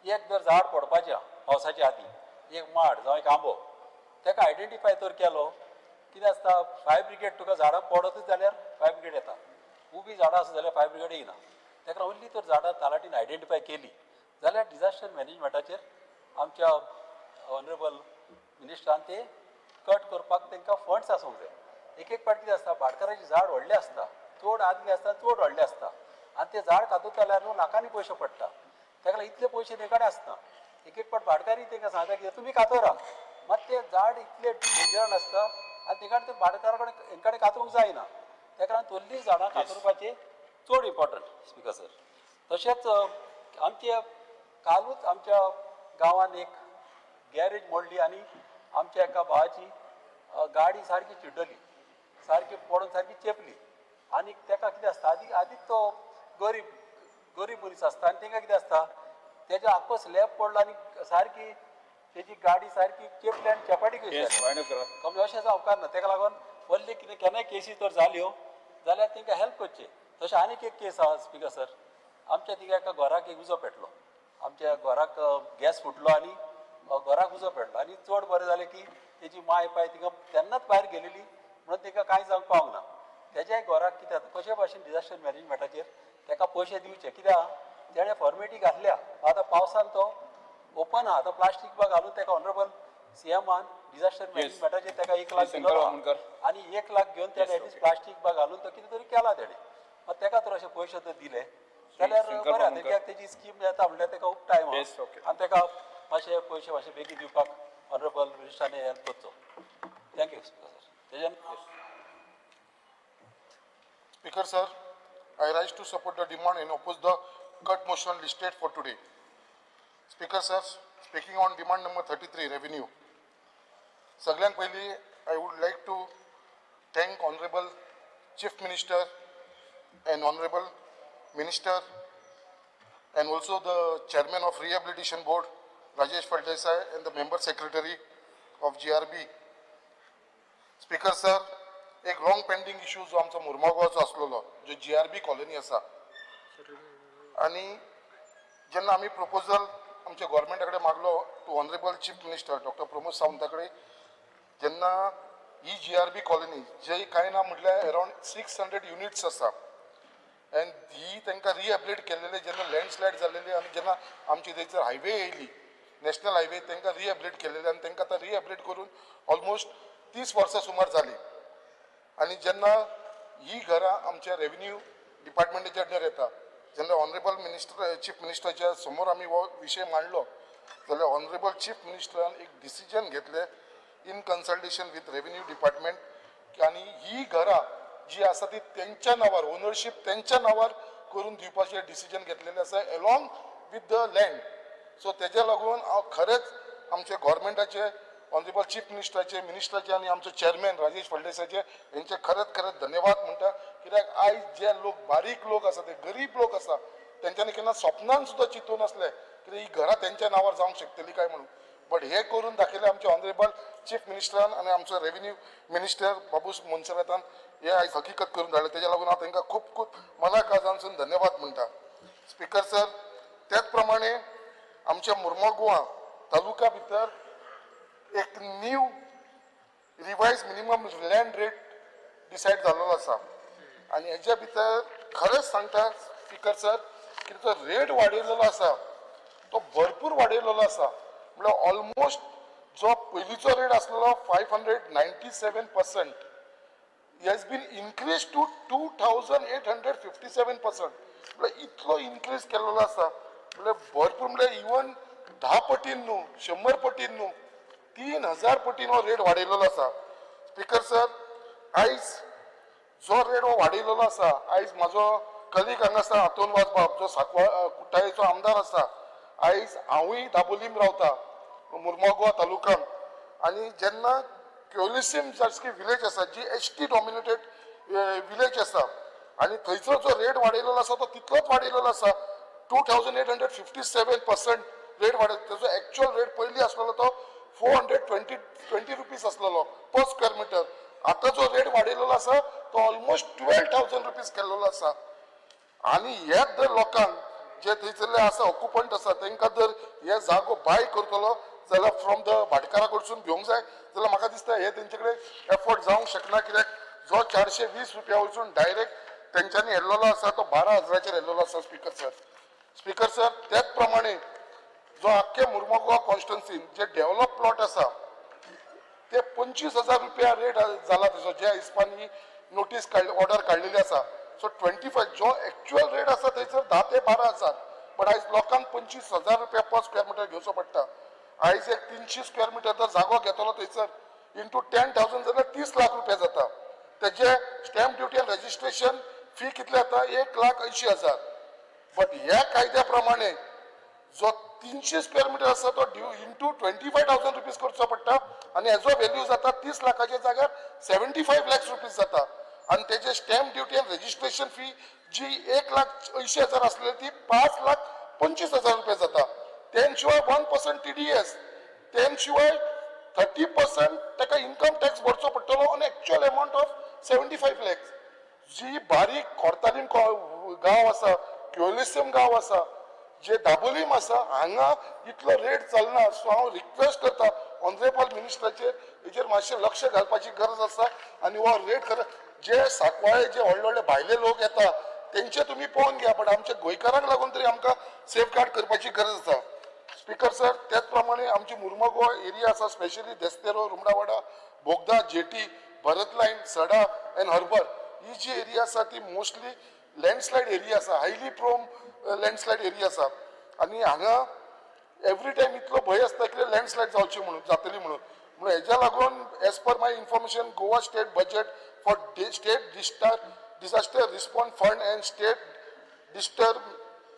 एक जर झाड पडपाचें आहा पावसाच्या आदीं, एक माड जावं एक आंबो, तेका आयडेंटिफाय तर केलो, कितें आसता फायर ब्रिगेड तुका झाडां पडतच जाल्यार फायर ब्रिगेड येता, उबी झाडां आसा जाल्यार फायर ब्रिगेड येयना. तेका ओन्ली तर झाडां तलाटीन आयडेंटिफाय केली जाल्यार डिजास्टर मॅनेजमेंटाचेर आमच्या ऑनरेबल मिनिस्टरान ते कट करपाक तांकां फंड्स आसूंक जाय. एक एक पाट कितें आसता, भाटकाराचें झाड व्हडलें आसता, चड आदलें आसता, चड व्हडलें आसता आनी तें झाड कातरता जाल्यार न्हू लाखांनी पयशे पडटा, ताका लागून इतले पयशे ते कडेन आसना. एक एक पाट भाटकारी तांकां सांगता की तुमी कातरा, मात तें झाड इतलें डेंजरान आसता आनी ते कडेन ते भाटकारा कडेन हें कडेन कातरूंक जायना. ताका लागून तोल्लीं झाडां कातरपाचें चड इम्पॉर्टंट स्पीकर सर. तशेंच आमचे कालूच आमच्या गांवान एक गॅरेज मोडली आनी आमच्या एका भावाची गाडी सारकी चिड्डली, सारकी पडून सारकी चेपली. आनी तेका कितें आसता, आदी आदीच तो गरीब गरीब मनीस आसता आनी तेंकां कितें आसता, तेज्या आख्खो स्लॅब पडलो आनी सारकी तेजी गाडी सारकी चेपली आनी चेपाटी कशी जाली. अशें जावंक ना. तेका लागून व्हडली कितें केन्नाय केसी तर जाल्यो जाल्यार तेंकां हेल्प करचें. तशें आनीक एक केस आहा स्पिकर सर, आमच्या थिंगा एका घराक एक उजो पेटलो, आमच्या घराक गॅस फुटलो आनी घराक उजो पेटलो आनी चड बरें जालें की तेजी माय पाय थिंगा तेन्नाच भायर गेलेली म्हणून तेका कांय जावंक पावंक ना. तेज्याय घराक कितें जाता, कशे भाशेन डिजास्टर मॅनेजमेंटाचेर तेका पयशे दिवचे, कित्याक तेणें फॉर्मेलिटी घातल्या. आतां पावसान तो ओपन आहा, आतां प्लास्टीक बा घालून तेका ऑनरेबल सीएमान डिजास्टर मॅनेजमेंटाचेर तेका 1 लाख दिलो आनी 1 लाख घेवन तेणें एटलीस्ट प्लास्टीक बा घालून तो कितें तरी केला तेणें. मात तेका तर अशे पयशे जर दिले जाल्यार बरें जाता, कित्याक तेजी स्कीम येता म्हणल्यार तेका खूब टायम आहा आनी तेका मातशे पयशे मातशे बेगीन दिवपाक ऑनरेबल मिनिस्टरान हेल्प करचो. Thank you sir. तेज्यान Speaker sir, I rise to support the demand and oppose the cut motion listed for today. Speaker sir, speaking on demand number 33, revenue. सगळ्यांत पयलीं I would like to thank Honorable Chief Minister and Honorable Minister and also the Chairman of Rehabilitation Board, Rajesh Phaldesai, and the Member Secretary of GRB. Speaker sir, एक long pending issue जो आमचो मुर्मगांवचो आसलेलो, जो GRB colony आसा, आनी जेन्ना आमी proposal आमच्या गव्हर्मेंटा कडेन मागलो to honourable chief minister doctor Pramod Savanta कडेन, जेन्ना ही GRB colony जे कांय ना म्हटल्यार अरावंड 600 युनिट्स आसा एंड ही तांकां रिहेबिलिट केल्लेले जेन्ना लँडस्लायड जाल्लेली आनी जेन्ना आमची थंयसर हायवे येयली नॅशनल हायवे, तांकां रिहेबिलिट केल्लेले आनी तांकां आतां रिहेबिलिट करून ऑलमोस्ट 30 वर्सां सुमार जाली. आनी जेन्ना ही घरां आमच्या रेवन्यू डिपार्टमेंटाच्या अंडर येता, जेन्ना ऑनरेबल मिनिस्टर चीफ मिनिस्टराच्या समोर आमी हो विशय मांडलो जाल्यार ऑनरेबल चीफ मिनिस्टरान एक डिसिजन घेतलें in consultation with revenue department की आनी ही घरां जी आसा ती तेंच्या नांवार, ओनरशीप तेंच्या नांवार करून दिवपाचें डिसिजन घेतलेलें आसा along with the land. So तेज्या लागून हांव खरेंच आमच्या गव्हर्मेंटाचे ऑनरेबल चीफ मिनिस्टराचे, मिनिस्टराचे आनी आमचो चेअरमॅन राजेश फळदेसायचे हेंचे खरेंच खरेंच धन्यवाद म्हणटा. कित्याक आयज जे लोक बारीक लोक आसा, ते गरीब लोक आसा, तेंच्यांनी केन्ना स्वप्नान सुद्दां चिंतून नासले कित्याक ही घरां तेंच्या नांवार जावंक शकतली काय म्हणून. बट हे करून दाखयलें आमचे ऑनरेबल चीफ मिनिस्टरान आनी आमचो रेवन्यू मिनिस्टर बाबूश मोन्सेरातान हे आयज हकीकत करून धाडलें. तेज्या लागून हांव तांकां खूब खूब मना काळजानसून धन्यवाद म्हणटा. स्पिकर सर, त्याच प्रमाणे आमच्या मुर्मगोवा तालुका भितर एक new revise minimum land rate decide जाल्लो आसा आनी हेज्या भितर खरेंच सांगता स्पिकर सर की तो रेट वाडयलेलो आसा तो भरपूर वाडयलेलो आसा. म्हळ्यार ऑलमोस्ट जो पयलींचो रेट आसलेलो 597% has been increase to 2857%. म्हळ्यार इतलो इनक्रीज केल्लो आसा, म्हळ्यार भरपूर, म्हळ्यार इवन 10 पटीन न्हू, 100 पटीन न्हू, 3000 पटीन हो रेट वाडयलेलो आसा. स्पिकर सर, आयज जो रेट हो वाडयलेलो आसा, आयज म्हाजो कलीग हांगा आसा आतोन वाज बाब जो साकवा कुट्टाळेचो आमदार आसा, आयज हांवूय दाबोलीम रावता मुर्मगोवा तालुक्यान आनी जेन्ना क्योलिसीम सारकी विलेज आसा जी ST dominated village आसा आनी थंयसर जो रेट वाडयलेलो आसा तो तितलोच वाडयलेलो आसा, 2857% रेट वाडय. तेजो एक्चुअल रेट पयलीं आसलेलो तो 420 रुपीज आसलेलो पर स्क्वेअर मिटर, आतां जो रेट वाडयलेलो आसा तो ऑलमोस्ट 12,000 रुपीज केल्लेलो आसा. आनी हेच जर लोकांक जे थंयसरले आसा ऑक्युपंट आसा तांकां जर हे जागो बाय करतलो जाल्यार फ्रॉम the भाटकारा कडसून घेवंक जाय जाल्यार म्हाका दिसता हे तेंचे कडेन एफोर्ड जावंक शकना. कित्याक जो 420 रुपया वचून डायरेक्ट तेंच्यांनी येल्लेलो आसा तो 12,000चेर येल्लेलो आसा. स्पिकर सर, स्पिकर सर, त्याच प्रमाणे जो आख्खे मुर्मगोवा कॉन्स्टिट्युन्सीन जे डेव्हलप प्लॉट आसा ते 25,000 रुपया रेट जाला तेजो, ज्या हिसपान ही नोटीस काडली, ऑर्डर काडलेली आसा. सो 25 जो एक्चुअल रेट आसा थंयसर 10 ते 12,000, बट आयज लोकांक 25,000 रुपया पर स्क्वेअर मिटर घेवचो पडटा. आयज एक 300 स्क्वेअर मिटर जर जागो घेतलो थंयसर इंटू 10,000 जाल्यार 30 लाख रुपया जाता. तेजे स्टॅम्प ड्युटी आनी रजिस्ट्रेशन फी कितले जाता, 1,80,000. बट ह्या कायद्या प्रमाणे जो 300 स्क्वेअर मिटर आसा तो इंटू 25,000 रुपीज करचो पडटा आनी हेजो व्हॅल्यू जाता 30 लाखाच्या जाग्यार 75 लॅक्स रुपीज जाता. आनी तेजे स्टॅम्प ड्युटी आनी रजिस्ट्रेशन फी जी 1,80,000 आसलेली ती 5,25,000 रुपया जाता. तेन शिवाय 1% TDS, तेन शिवाय 30% ताका इन्कम टॅक्स भरचो पडटलो on actual amount of 75 lakhs. जी बारीक कोर्तालीम गांव आसा, क्योलिसम गांव आसा, जे दाबोलीम आसा, हांगा इतलो रेट चलना. सो हांव रिक्वेस्ट करता ऑनरेबल मिनिस्टराचेर हेजेर मातशें लक्ष घालपाची गरज आसा. आनी हो रेट खरें जे सांकवाळे जे व्हडले व्हडले भायले लोक येता तेंचे तुमी पळोवन घ्या, बट आमच्या गोंयकारांक लागून तरी आमकां सेफगार्ड करपाची गरज आसा. स्पीकर सर, त्याच प्रमाणे आमची मुर्मगो एरिया आसा, specially Desteiro, Rumdawada, Bogda, jetty, Bharat line, Sada and harbour, he G area आसा ती मोस्टली लँडस्लायड एरिया आसा, हायली प्रोन लँडस्लायड एरिया आसा. आनी हांगा एवरी टायम इतलो भंय आसता की लँडस्लायड जावची म्हणून, जातली म्हणून. म्हणून हेज्या लागून as per my information Goa state budget for state disaster response fund and state disaster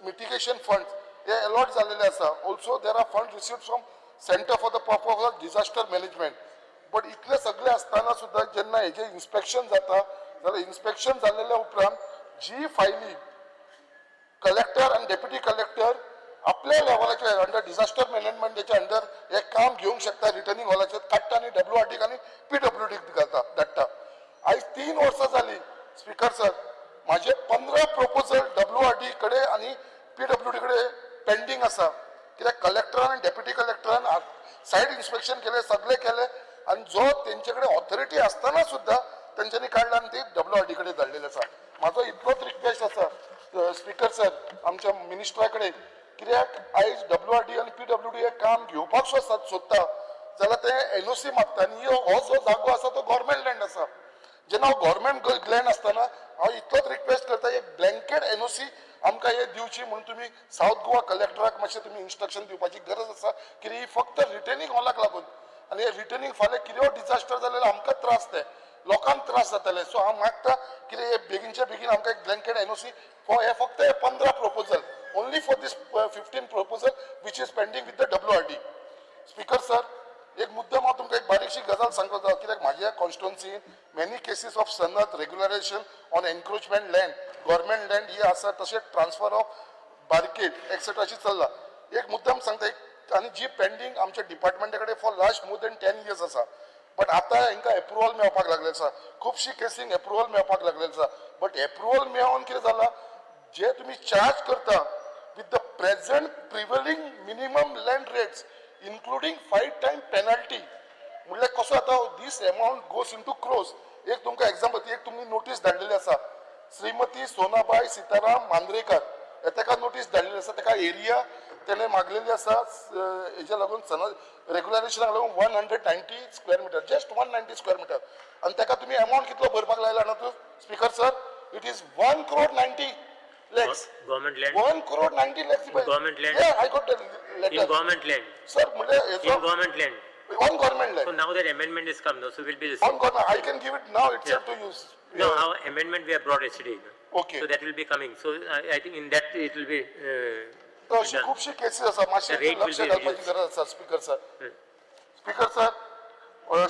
mitigation fund हे अलॉट जाल्लेले आसा. Also there are fund received from centre for the purpose of disaster management. But इतले सगळे आसतना सुद्दां जेन्ना हेजें inspection जाता जाल्यार इन्स्पेक्शन जाल्लेल्या उपरांत जी फायली कलेक्टर आनी डेप्युटी कलेक्टर आपल्या लेवलाचेर अंडर डिझास्टर मॅनेजमेंटाच्या अंडर हे काम घेवंक शकता, रिटर्निंग हॉलाचेर काडटा आनी WRD आनी PWD घालता धाडटा. आयज 3 वर्सां जाली स्पीकर सर, म्हाजे 15 प्रपोजल WRD कडेन आनी PWD कडेन पेंडींग आसा. कित्याक कलेक्टरान आनी डेप्युटी कलेक्टरान सायड इन्स्पेक्शन केलें, सगळें केलें आनी जो तेंचे कडेन ऑथॉरिटी आसतना सुद्दां तेंच्यांनी काडला आनी ते WRD कडेन धाडलेले आसा. म्हाजो इतलोच रिक्वेस्ट आसा स्पीकर सर आमच्या मिनिस्टरा कडेन, कित्याक आयज WRD आनी PWD हे काम घेवपाक सोदता जाल्यार ते NOC मागता आनी हो जो जागो आसा तो गव्हर्मेंट लँड आसा. जेन्ना हो गव्हर्मेंट लँड आसतना हांव इतलोच रिक्वेस्ट करता, एक ब्लँकेट NOC आमकां हे दिवची म्हणून तुमी सावथ गोवा कलेक्टराक मातशें तुमी इन्स्ट्रक्शन दिवपाची गरज आसा. कित्याक ही फक्त रिटर्निंग हॉलाक लागून आनी हे रिटर्निंग फाल्यां कितें डिझास्टर जालें जाल्यार आमकां त्रास ते लोकांक त्रास जातले. सो हांव मागता कितें हे बेगीनच्या बेगीन आमकां एक ब्लँकेट NOC for हे फक्त हे 15 proposal, only for this 15 proposal which is pending with the WRD. Speaker sir, एक मुद्दाम हांव तुमकां एक बारीकशी गजाल सांगता, कित्याक म्हाज्या कॉन्स्टिट्युन्सीन many cases of Sanat regularisation on encroachment land, government land ही आसा, तशेंच ट्रान्सफर ऑफ बार्केट एक्सेट्रा अशी चल्ला. एक मुद्दाम सांगता एक आनी जी पेंडींग आमच्या डिपार्टमेंटा कडेन for last more than 10 years आसा, बट आतां हांकां एप्रुवल मेळपाक लागलें आसा, खुबशी केसींक एप्रुवल मेळपाक लागलें आसा. बट एप्रुवल मेळोन कितें जालां, जे तुमी चार्ज करता with the present prevailing minimum land rates including 5 time penalty, म्हणल्यार कसो आतां this amount goes into crores. एक तुमकां एग्जाम्पल, एक तुमी नोटीस धाडलेली आसा, श्रीमती सोनाबाय सीताराम मांद्रेकर ताका नोटीस धाडलेली आसा, ताका एरिया तेणें मागलेली आसा हेज्या लागून सनद रेगुलरायझेशनाक लागून 190 square metre, just 190 square metre. आनी ताका तुमी एमावंट कितलो भरपाक लायला जाणा तूं speaker sir? It is 1,90,00,000. Government land. 1,90,00,000. Government land. Yeah, I got the letter. In government land. Sir, in government land. On government land. So now that amendment is come, now, so will be the same. On government, I can give it now itself to use. No, our amendment we have brought yesterday. Okay. So that will be coming. So I think in that it will be. अशी खुबशी cases आसा, मातशें लक्ष घालपाची गरज आसा speaker sir. Speaker sir,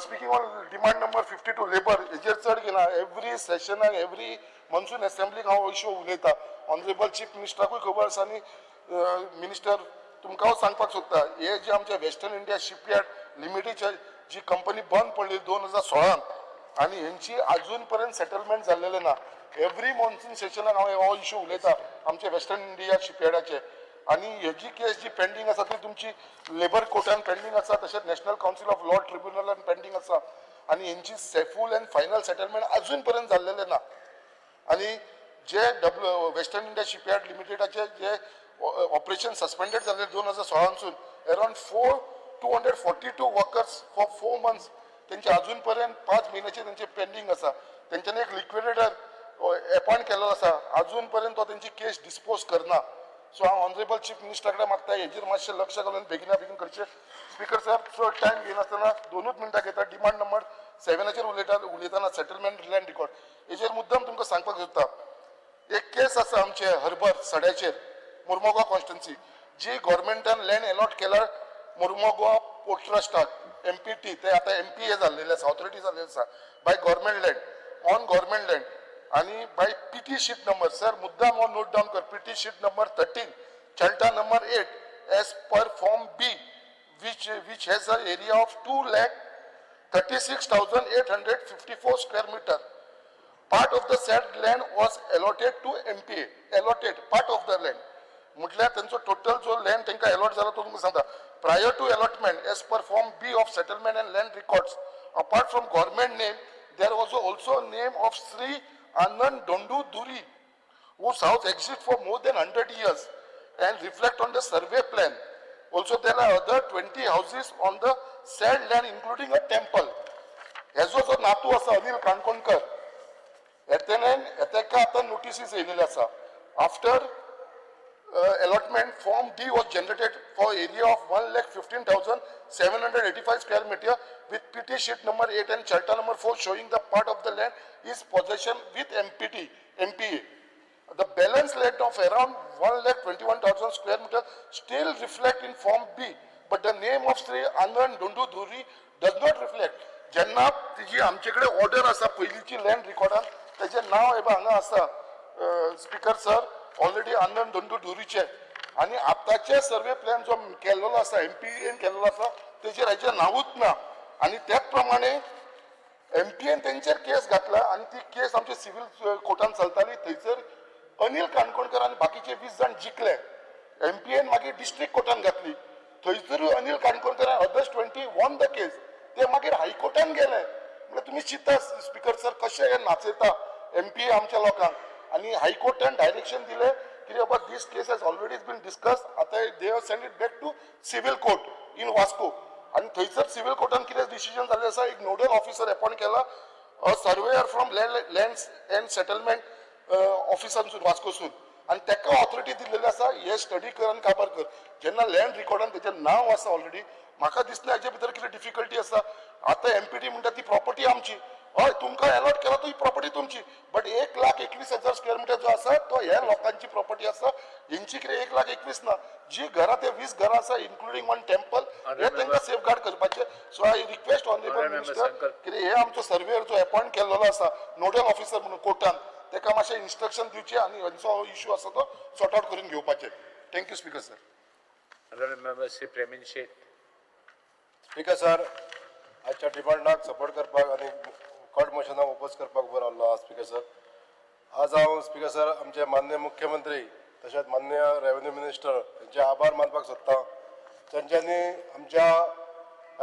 speaking on demand number 52 labour, हेजेर चड घेना. एवरी सेशनाक, एवरी मनसून एसेंब्लीक हांव इश्यू उलयता. ऑनरेबल चीफ मिनिस्टराकूय खबर आसा आनी मिनिस्टर तुमकां हांव सांगपाक सोदता, हे जे आमच्या वेस्टर्न इंडिया शिपयार्ड लिमिटेडची जी कंपनी बंद पडली 2016 आनी हेंची अजून पर्यंत सेटलमेंट जाल्लेलें ना. एवरी मॉन्सून सेशनाक हांव हो इश्यू उलयता आमच्या वेस्टर्न इंडिया शिपयार्डाचे. आनी हेजी केस जी पेंडींग आसा ती तुमची लेबर कोर्टान पेंडींग आसा, तशेंच नॅशनल कावन्सील ऑफ लॉ ट्रिब्युनलान पेंडींग आसा आनी हेंची फूल अँड फायनल सेटलमेंट अजून पर्यंत जाल्लेलें ना. आनी जे वेस्टर्न इंडिया शिपयार्ड लिमिटेडाचे जे ऑपरेशन सस्पेंडेड जाल्ले 2016 around 242 workers for 4 months तेंचे अजून पर्यंत 5 म्हयन्याचे तेंचे पेंडींग आसा. तेंच्यांनी एक लिक्विडेटर एपॉयंट केल्लो आसा, अजून पर्यंत तो तेंची केस डिस्पोज करना. सो हांव ऑनरेबल चीफ मिनिस्टरा कडेन मागता हेजेर मातशें लक्ष घालून बेगिना बेगीन करचें. स्पीकर साहेब, चड टायम घेयनासतना 2 मिनटां घेता. डिमांड नंबर 7 उलयतना सेटलमेंट लँड रिकॉर्ड हेजेर मुद्दम तुमकां सांगपाक सोदता. एक केस आसा आमचे हर्बर सड्याचेर, Mormugao constituency जी गव्हर्मेंटान लँड अलॉट केला मुर्मोगो पोर्ट ट्रस्टाक MPT ते आतां MPA जाल्लेले आसा, ऑथॉरिटी जाल्लेली आसा by government land on government land आनी by PT sheet number sir मुद्दाम हो नोट डावन कर PT sheet number 13 Chalta number 8 as per form B which has a area of 2,36,854 square meter. Part of the said land was allotted to MPA. Allotted part of the land. म्हटल्यार तेंचो total जो land तांकां allot जाला तो तुमकां सांगता. Prior to allotment as per form B of settlement and land records, apart from government name there was also name of Shri Anand Dhondu Dhuri whose house exists for more than 100 years and reflect on the survey plan. Also there are other 20 houses on the said land including a temple. हेजो जो नातू आसा अनिल काणकोणकर हेतेका आतां notices येयलेले आसा. After allotment form D was generated for area of 1,15,785 square meter with PT sheet number 8 and charter number 4 showing the part of the land is possession with MPA. The balance land of around 1,21,000 square meter still reflect in form B, but the name of Sri Anand Dhondu Dhuri does not reflect. जेन्ना तिजी आमचे कडेन order आसा पयलींची land रिकॉर्डान तेजें नांव हे हांगा आसा स्पीकर सर ऑलरेडी आनंद धोंडू धुरीचे आनी आतांचे सर्वे प्लॅन जो केल्लो आसा MPA केल्लो आसा तेजेर हेजें नांवूच ना आनी त्याच प्रमाणे MPA तेंचेर केस घातला आनी ती केस आमच्या सिव्हील कोर्टान चलताली. थंयसर अनिल काणकोणकर आनी बाकीचे 20 जाण जिखले. MPA मागीर डिस्ट्रिक्ट कोर्टान घातली, थंयसरूय Anil Kankonkar others 20 won the case. ते मागीर हायकोर्टान गेले. म्हळ्यार तुमी चिंता स्पीकर सर कशें हे नाचयता MPA आमच्या लोकांक. आनी हायकोर्टान डायरेक्शन दिलें की बाबा this case has already been discuss, आतां they have send it back to civil court in Vasco. आनी थंयसर सिव्हील कोर्टान कितें डिसिजन जाल्लें आसा, एक नोडल ऑफिसर अपॉयंट केला, a surveyor from land and settlement ऑफिसांसून वास्कोसून, आनी ताका ऑथॉरिटी दिल्लेली आसा हे स्टडी कर आनी काबार कर. जेन्ना लँड रिकॉर्डान तेजें नांव आसा ऑलरेडी, म्हाका दिसना हेजे भितर कितें डिफिकल्टी आसा. आतां MPT म्हणटा ती प्रॉपर्टी आमची, हय तुमकां अलॉट केला तो ही प्रॉपर्टी तुमची, बट 1,21,000 स्क्वेअर मिटर जो आसा तो ह्या लोकांची प्रॉपर्टी आसा. हेंची कितें 1,21,000 ना, जी घरां ते 20 घरां आसा इन्क्लुडींग वन टेम्पल, हे तांकां सेफगार्ड करपाचें. So I request honourable minister कितें हे आमचो सर्वेयर जो अपॉयंट केल्लो आसा नोडल ऑफिसर म्हणून कोर्टान, ताका मातशें इन्स्ट्रक्शन दिवचें आनी हेंचो इशू आसा तो सॉर्ट आवट करून घेवपाचें. Thank you speaker sir. Honourable member Shri Premin Shet. Speaker sir, आजच्या डिमांडाक सपोर्ट करपाक आनी कट मोशनाक ओपोज करपाक उबो रावलो आहा स्पीकर सर. आज हांव स्पीकर सर आमचे माननीय मुख्यमंत्री तशेंच माननीय रेवेन्यू मिनिस्टर हेंचे आभार मानपाक सोदता. तांच्यांनी आमच्या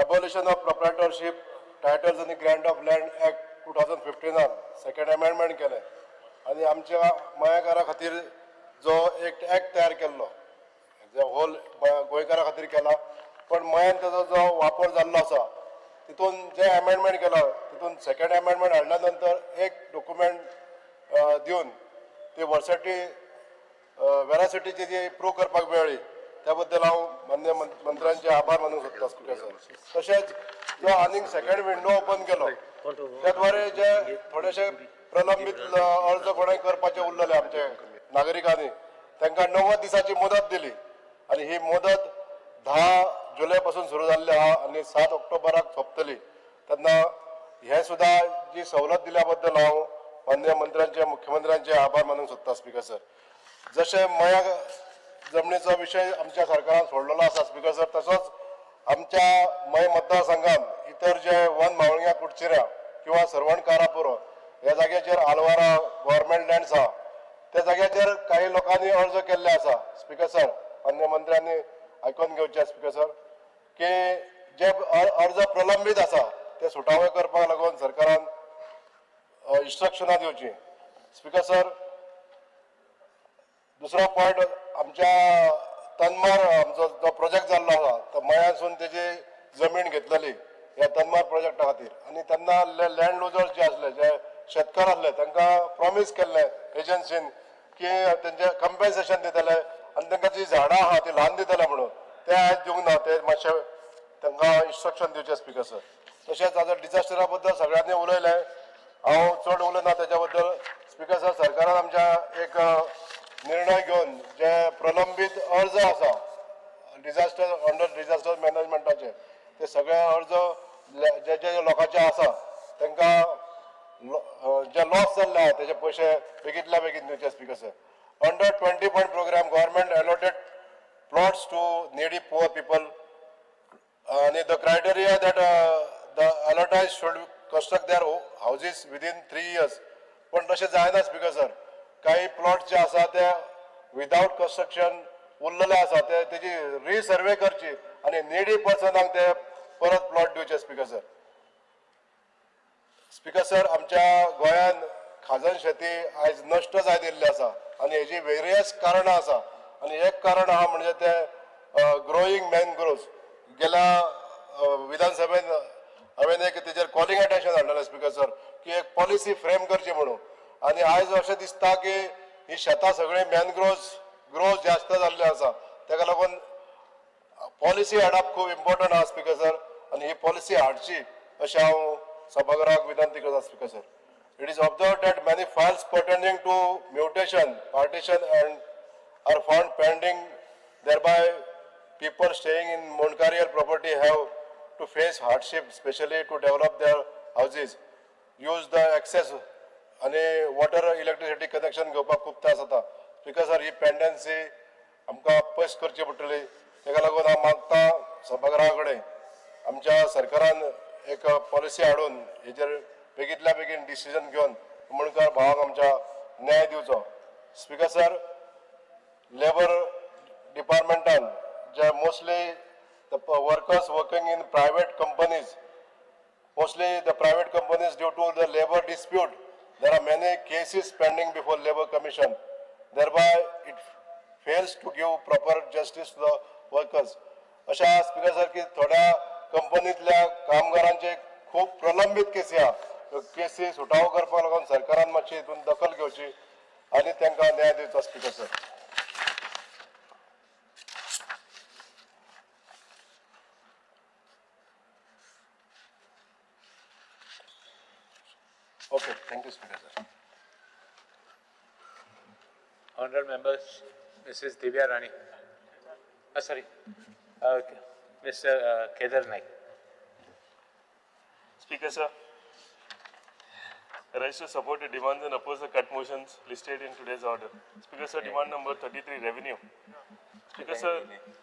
एबोलिशन ऑफ प्रोप्रायटरशीप टायटल्स आनी Grant of land act 2015 second amendment केलें आनी आमच्या मयेकारा खातीर जो एक एक्ट तयार केल्लो जो होल गोंयकारा खातीर केला, पण मयान ताजो जो वापर जाल्लो आसा तितून जे अमेंडमेंट केला तितून सेकंड अमेंडमेंट हाडल्या नंतर एक डॉक्युमेंट दिवन ती वर्सटी वेरासिटीची जी प्रूव करपाक मेळ्ळी त्या बद्दल हांव मान्य मंत्र्यांचे आभार मानूंक सोदता स्पीकर सर. तशेंच जो आनीक सेकंड विंडो ओपन केलो त्या द्वारे जे थोडेशे प्रलंबीत अर्ज कोणाक करपाचे उरलेले आमचे नागरिकांनी तांकां 90 दिसाची मुदत दिली आनी ही मुदत 10 जुलय पासून सुरू जाल्ली आहा आनी 7 ऑक्टोबराक सोंपतली. तेन्ना हे सुद्दां जी सवलत दिल्या बद्दल हांव माननीय मंत्र्यांचे मुख्यमंत्र्यांचे आभार मानूंक सोदता स्पीकर सर. जशें मया जमनीचो विशय आमच्या सरकारान सोडलेलो आसा स्पीकर सर, तसोच आमच्या मय मतदारसंघान इतर जे वन मावळग्या कुडचिऱ्या किंवा सर्वण कारापुरो ह्या जाग्याचेर आलवारा गव्हर्मेंट लँड्स आहा त्या जाग्याचेर काही लोकांनी अर्ज केल्ले आसा स्पीकर सर. माननीय मंत्र्यांनी आयकून घेवचें स्पीकर सर की जे अर्ज प्रलंबीत आसा ते सुटावे करपाक लागून सरकारान इन्स्ट्रक्शनां दिवची स्पीकर सर. दुसरो पॉयंट आमच्या तन्मार आमचो जो प्रोजेक्ट जाल्लो आसा तो मयांसून तेजी जमीन घेतलेली ह्या तन्मार प्रोजेक्टा खातीर आनी तेन्ना लँड लुजर्स जे आसले जे शेतकार आसले तांकां प्रॉमीस केल्लें एजन्सीन की तेंचे कंपेन्सेशन दितले आनी तांकां जी झाडां आहा ती ल्हान दितले म्हणून ते आयज दिवंक ना, ते मातशें तांकां इन्स्ट्रक्शन दिवचें स्पीकर सर. तशेंच आतां डिजास्टरा बद्दल सगळ्यांनी उलयलें, हांव चड उलयना तेच्या बद्दल. स्पीकर सर, सरकारान आमच्या एक निर्णय घेवन जे प्रलंबीत डिझास्टर अंडर डिझास्टर मॅनेजमेंटाचे ते सगळे अर्ज जे जे लोकांचे आसा तांकां जे लॉस जाल्ले आहा तेजे पयशे बेगीतल्या बेगीन दिवचे speaker sir. Under 20 point programme government allotted plots to needy poor people आनी the criteria that the allottees should construct their houses within 3 years. पण तशें जायना स्पीकर सर. काही प्लॉट जे आसा ते विदावट कन्स्ट्रक्शन उरलेले आसा ते तेजी रिसर्वे करची आनी निडी पर्सनांक ते परत प्लॉट दिवचे स्पीकर सर. स्पीकर सर, आमच्या गोंयांत खाजन शेती आयज नश्ट जायत येयल्ली आसा आनी हेजी वेरियस कारणां आसा आनी एक कारण आहा म्हणजे ते ग्रोईंग मॅनग्रोव्स. गेल्या विधानसभेन हांवें एक तेजेर कॉलिंग अटेन्शन हाडलेलें स्पीकर सर की एक पॉलिसी फ्रेम करची म्हणून आनी आयज अशें दिसता की ही शेतां सगळीं मॅनग्रोव्स ग्रो जास्त जाल्ले आसा तेका लागून पॉलिसी हाडप खूब इम्पॉर्टंट आहा स्पीकर सर आनी ही पॉलिसी हाडची अशें हांव सभाघराक विनंती करता speaker sir. It is observed that many files pertaining to mutation, partition and are found pending, thereby people staying in Montcarial property have to face hardship, especially to develop their houses, use the access आनी water electricity connection घेवपाक खूब त्रास जाता. Speaker sir, ही pendency आमकां पयस करची पडटली. तेका लागून हांव मागता सभाघरा कडेन आमच्या सरकारान एक पॉलिसी हाडून हेजेर बेगीतल्या बेगीन डिसिजन घेवन मुणकार भावाक आमच्या न्याय दिवचो. स्पीकर सर, लेबर डिपार्टमेंटान जे mostly the workers working in private companies, mostly the private companies due to the labour dispute there are many cases pending before labour commission, thereby it fails to give proper justice to the workers. अशा speaker sir की थोड्या कंपनींतल्या कामगारांचे खूब प्रलंबीत केसी आहा, केसी सुटावो करपाक लागून सरकारान मातशी हितून दखल घेवची आनी तांकां न्याय दिवचो speaker sir. Okay, thank you speaker sir. Honourable members, Mrs. Divya Rani. Sorry, Mr. Kedar Naik. Speaker sir, I rise to support the demands and oppose the cut motions listed in today's order. Speaker sir, demand number 33, revenue. Speaker sir,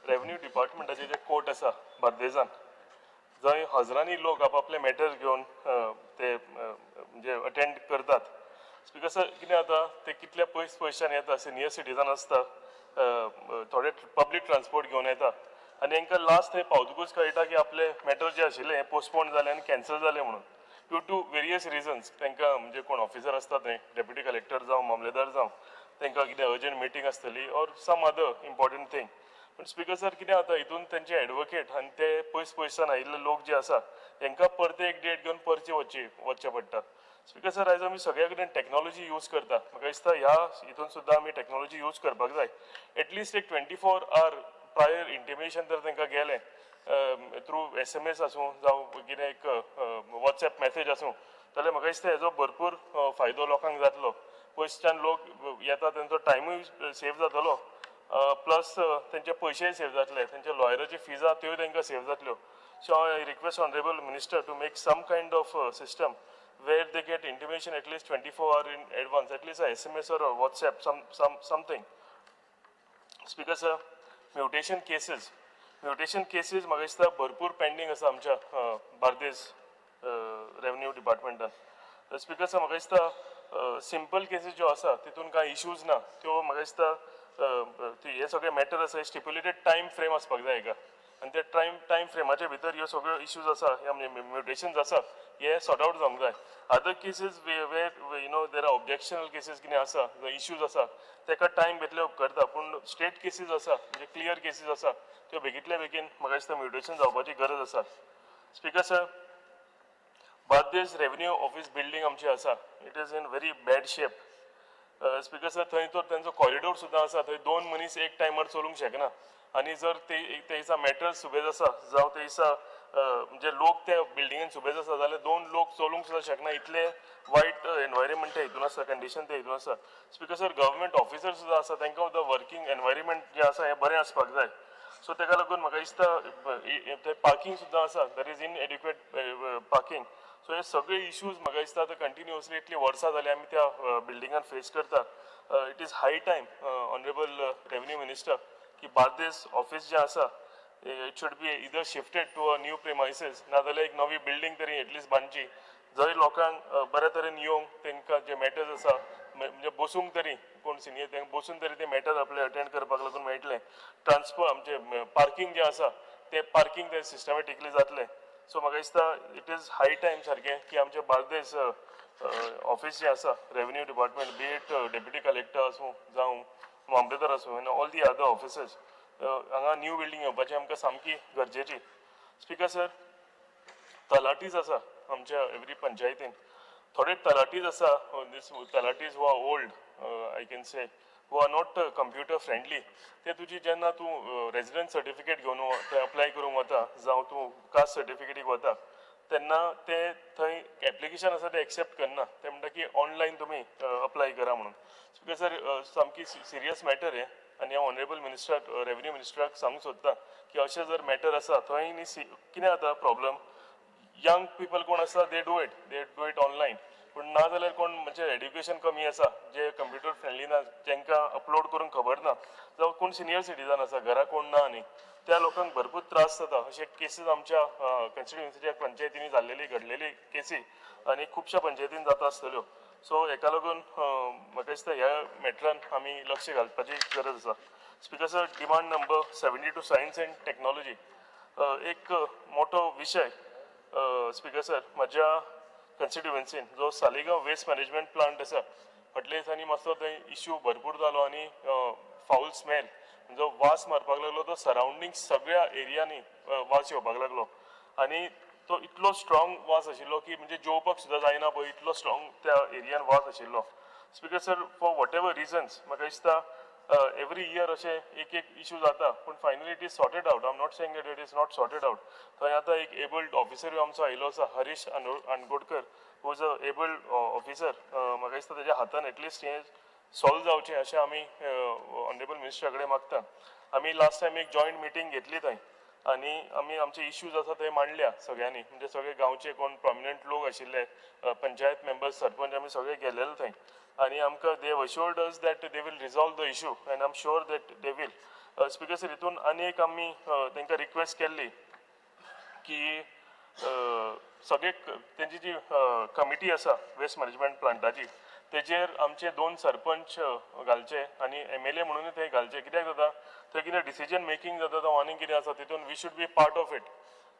revenue department J court आसा बार्देजान जंय हजरांनी लोक आपापले matters घेवन ते म्हणजे attend करतात. Speaker sir, कितें जाता ते कितल्या पयस पयशान येता, सिनियर सिटीजन आसता, थोडे पब्लीक ट्रान्सपोर्ट घेवन येता आनी तांकां लास्ट थंय पावतकूच कळटा की आपले मॅटर जे आशिल्ले हे पोस्टपोन जाले आनी कॅन्सल जाले म्हणून ड्यू टू वेरियस रिजन्स. तांकां म्हणजे कोण ऑफिसर आसता थंय, डेप्युटी कलेक्टर जावं मामलेदार जावं, तांकां कितें अर्जंट मिटींग आसतली or some other important thing. पूण स्पीकर सर, कितें जाता हितून तेंचे एडवोकेट आनी ते पयस पयसान आयिल्ले लोक जे आसा तांकां परते एक डेट घेवन परचे वचचें पडटा. स्पीकर सर, आयज आमी सगळ्या कडेन टॅक्नोलॉजी यूज करता. म्हाका दिसता ह्या हितून सुद्दां आमी टॅक्नोलॉजी यूज करपाक जाय. एटलिस्ट एक 24 our prior intimation जर तांकां गेलें थ्रू SMS आसूं जावं कितें एक वॉट्सएप मॅसेज आसूं जाल्यार म्हाका दिसता हेजो भरपूर फायदो लोकांक जातलो. पयसच्यान लोक येता तेंचो टायमूय सेव जातलो, प्लस तेंचे पयशेय सेव जातले, तेंच्या लॉयराची फीज आहा त्योय तांकां सेव जातल्यो. So I request honourable minister to make some kind of system where they get intimation at least 24 hours in advance, at least a SMS or a WhatsApp, something. Speaker sir, mutation cases. Mutation cases म्हाका दिसता भरपूर pending आसा आमच्या Bardez revenue डिपार्टमेंटान. Speaker sir, म्हाका दिसता simple cases ज्यो आसा तितून कांय इश्यूज ना, त्यो म्हाका दिसता हे सगळे मॅटर आसा स्टिप्युलेटेड टायम फ्रेम आसपाक जाय हाका आनी त्या टायम फ्रेमाच्या भितर ह्यो सगळ्यो इश्यूज आसा, म्युटेशन्स आसा, हे सॉर्ट आवट जावंक जाय. Other cases where you know there are objectional cases कितें आसा, इश्यूज आसा, ताका टायम घेतले उपकारता. पूण स्ट्रेट केसीस आसा म्हणजे क्लियर केसीस आसा त्यो बेगीतल्या बेगीन म्हाका दिसता म्युटेशन जावपाची गरज आसा. Speaker sir, Bardez revenue office building आमची आसा, it is in very bad shape. Speaker sir, थंय तर तेंचो कॉरिडोर सुद्दां आसा, थंय 2 मनीस एक टायमार चलूंक शकना आनी जर ते दिसा मॅटर सुबेज आसा जावं ते दिसा म्हणजे लोक त्या बिल्डिंगेन सुबेज आसा जाल्यार 2 लोक चलूंक सुद्दां शकना, इतले वायट एनवायरमेंट ते हितून आसा, कंडिशन ते हितून आसा. स्पीकर सर, गव्हर्मेंट ऑफिसर सुद्दां आसा तांकां सुद्दां वर्किंग एनवायरमेंट जें आसा हें बरें आसपाक जाय. सो ताका लागून म्हाका दिसता थंय पार्किंग सुद्दां आसा, there is inadequate parking. So हे सगळे इश्यूज म्हाका दिसता आतां कंटिन्युअसली इतली वर्सां जाली आमी त्या बिल्डिंगान फेस करता. It is high time honourable revenue minister की बार्देस ऑफिस जें आसा it should be either shifted to a new premises, नाजाल्यार एक नवी बिल्डींग तरी एटलिस्ट बांदची जंय लोकांक बऱ्या तरेन येवंक तांकां जे मॅटर्स आसा म्हणजे बसूंक तरी कोण सिनियर तांकां बसून तरी ते मॅटर्स आपले अटेंड करपाक लागून मेळटले. ट्रान्सपोर्ट आमचें पार्किंग जें आसा तें पार्किंग ते सिस्टमॅटिकली जातलें. सो म्हाका दिसता it is high time सारकें की आमचें बार्देस ऑफिस जें आसा revenue department, be it deputy collector आसूं जावं मामलेदार आसूं आनी ऑल the other officers, हांगा न्यू बिल्डींग येवपाची आमकां सामकी गरजेची. स्पीकर सर, तलाटीज आसा आमच्या एवरी पंचायतीन, थोडे तलाटीज आसा, these talatis who are old I can say, who are not computer friendly. ते तुजी जेन्ना तूं रेजिडंट सर्टिफिकेट घेवन थंय अप्लाय करूंक वता जावं तूं कास्ट सर्टिफिकेटीक वता तेन्ना ते थंय एप्लिकेशन आसा ते एक्सेप्ट करना, ते म्हणटा की ऑनलायन तुमी अप्लाय करा म्हणून. स्पीकर सर, सामकी सिरियस मॅटर हें आनी हांव ऑनरेबल मिनिस्टर रेवेन्यू मिनिस्टराक सांगूंक सोदता की अशें जर मॅटर आसा थंय न्ही कितें जाता प्रॉब्लम, यंग पिपल कोण आसा they do it online, पूण ना जाल्यार कोण म्हणजे एड्युकेशन कमी आसा, जे कंप्युटर फ्रेंडली ना, तांकां अपलोड करूंक खबर ना, जावं कोण सिनियर सिटीजन आसा घरा कोण ना न्ही, त्या लोकांक भरपूर त्रास जाता. अशे केसीस आमच्या कॉन्स्टिट्युएन्सीच्या पंचायतींनी जाल्लेली घडलेली केसी आनी खुबश्या पंचायतीन जाता आसतल्यो. सो हेका लागून म्हाका दिसता ह्या मॅटरान आमी लक्ष घालपाची गरज आसा. Speaker sir, demand number 72 science and technology एक मोठो विशय स्पीकर सर म्हज्या कॉन्स्टिट्युएन्सीन जो सालिगांव वेस्ट मॅनेजमेंट प्लांट आसा फाटल्या दिसांनी मातसो थंय इश्यू भरपूर जालो आनी फावल स्मेल जो वास मारपाक लागलो तो सरावंडींग सगळ्या एरियांनी वास येवपाक लागलो आनी तो इतलो स्ट्रॉंग वास आशिल्लो की म्हणजे जेवपाक सुद्दां जायना पळय इतलो स्ट्रॉंग त्या एरियान वास आशिल्लो. Speaker sir, for whatever reasons म्हाका दिसता एवरी इयर अशें एक एक इशू जाता, पूण finally it is sorted out. I am not saying that it is not sorted out. थंय आतां एक एबल्ड ऑफिसरूय आमचो आयिल्लो आसा, Harish Ankodkar, who is a abled officer. म्हाका दिसता तेज्या हातान एटलिस्ट हें सॉल्व जावचें अशें आमी ऑनरेबल मिनिस्टरा कडेन मागता. आमी लास्ट टायम एक जॉयंट मिटींग घेतली थंय आनी आमी आमचे इश्यूज आसा ते मांडल्या सगळ्यांनी, म्हणजे सगळे गांवचे कोण प्रोमिनंट लोक आशिल्ले, पंचायत मेंबर्स, सरपंच, आमी सगळे गेलेले थंय आनी आमकां they assured us that they will resolve the issue and I am sure that they will. Speaker sir, हितून आनी एक आमी तांकां रिक्वेस्ट केल्ली की सगळे तेंची जी कमिटी आसा वेस्ट मॅनेजमेंट प्लांटाची तेजेर आमचे 2 सरपंच घालचे आनी MLA म्हणून ते घालचे. कित्याक जाता थंय कितें डिसिजन मेकींग जाता जावं आनी कितें आसा तितून we should be part of it.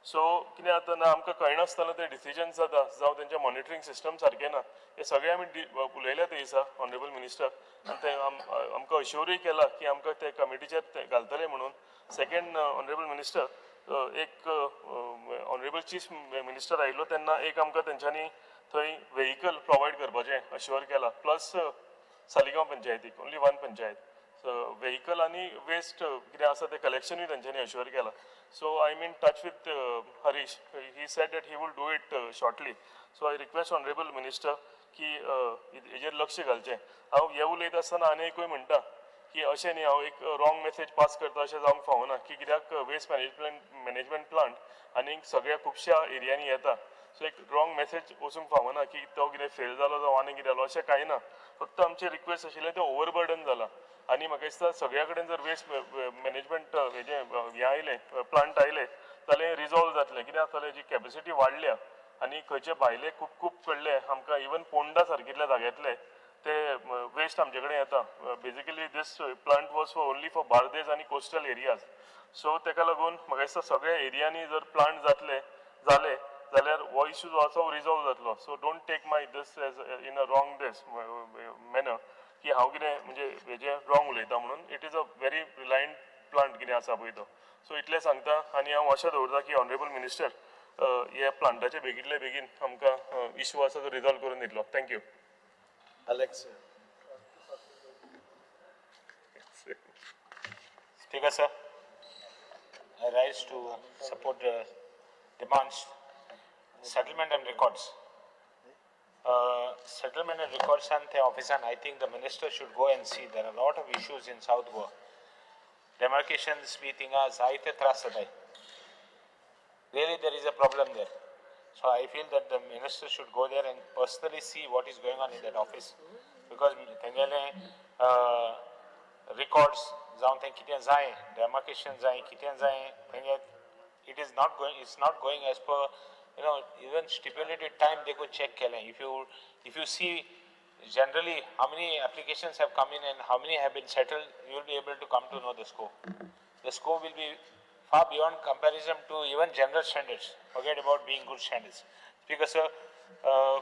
So कितें जाता ना आमकां कळनासतना ते डिसिजन्स जाता जावं तेंचें मॉनिटरींग सिस्टम सारकें ना, हें सगळें आमी उलयल्या ते दिसा ऑनरेबल मिनिस्टर आनी ते आमकां अश्योरूय केला की आमकां ते कमिटीचेर ते घालतले म्हणून. सेकेंड ऑनरेबल मिनिस्टर, एक ऑनरेबल चीफ मिनिस्टर आयिल्लो तेन्ना एक आमकां तेंच्यांनी थंय व्हेकल प्रोवायड करपाचें अश्योर केला, प्लस सालिगांव पंचायतीक ओन्ली 1 पंचायत व्हेकल आनी वेस्ट कितें आसा तें कलेक्शनूय तेंच्यांनी अश्योर केलां. So I am in touch with Harish, he said that he will do it shortly. So I request honourable minister की हेजेर लक्ष घालचें. हांव हें उलयता आसतना आनी एकूय म्हणटा की अशें न्ही हांव एक रॉंग मेसेज पास करता अशें जावंक फावना की कित्याक वेस्ट मॅनेजमेंट प्लांट आनी सगळ्या खुबश्या एरियांनी येता, सो एक रॉंग मेसेज वचूंक फावना की तो कितें फेल जालो जावं आनी कितें जालो, अशें कांय ना. फक्त आमचें रिक्वेस्ट आशिल्लें तें ओवरबर्डन जालां आनी म्हाका दिसता सगळ्या कडेन जर वेस्ट मॅनेजमेंट हेजें हें आयलें प्लांट आयलें जाल्यार रिजॉल्व जातलें. कितें जातलें जी कॅपेसिटी वाडल्या आनी खंयचे भायले खूब खूब कडले आमकां इवन पोंडा सारकिल्ल्या जाग्यांतले ते वेस्ट आमचे कडेन येता. Basically this plant was for only for Bardez आनी कोस्टल एरियाज. सो तेका लागून म्हाका दिसता सगळ्या एरियांनी जर प्लांट जातले जाले जाल्यार हो इश्यू जो आसा हो रिजॉल्व जातलो. So don't take my this as in a wrong this manner की हांव कितें म्हणजे हेजें रॉंग उलयता म्हणून. It is a very reliant plant कितें आसा पळय तो. सो इतलें सांगता आनी हांव आशा दवरता की ऑनरेबल मिनिस्टर ह्या प्लांटाचे बेगींतले बेगीन आमकां इश्यू आसा तो रिजॉल्व करून दितलो. Thank you. Alex. Speaker sir, I rise to support the demands, settlement and records. Settlement and records and the office, and I think the minister should go and see. There are a lot of issues in South Goa. Demarcations बी थिंगा जायते त्रास जाताय. Really there is a problem there. So I feel that the minister should go there and personally see what is going on in that office, because तेंगेले records जावं तें कितें जाय, demarcation जाय, कितें जाय तेंगे, it is not going, it's not going as per, you know, even stipulated time they could check केलें. If you see generally how many applications have come in and how many have been settled, you will be able to come to know the score. The score will be far beyond comparison to even general standards. Forget about being good standards. Speaker sir,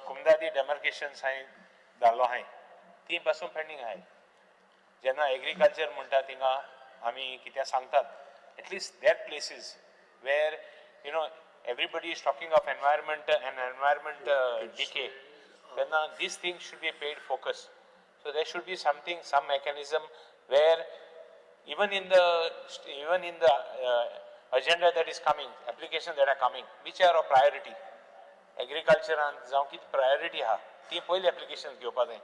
Kundadi demarcations हांवें धाडलो आहाय, ती पासून pending आहाय. जेन्ना agriculture म्हणटा थिंगा आमी कितें सांगतात, at least that places where you know everybody is talking of environment and environment decay, तेन्ना these things should be paid focus. So there should be something, some mechanism where even in the agenda that is coming, applications that are coming, which are of priority, agriculture and जावं कितें priority आहा ती पयली applications घेवपा जाय.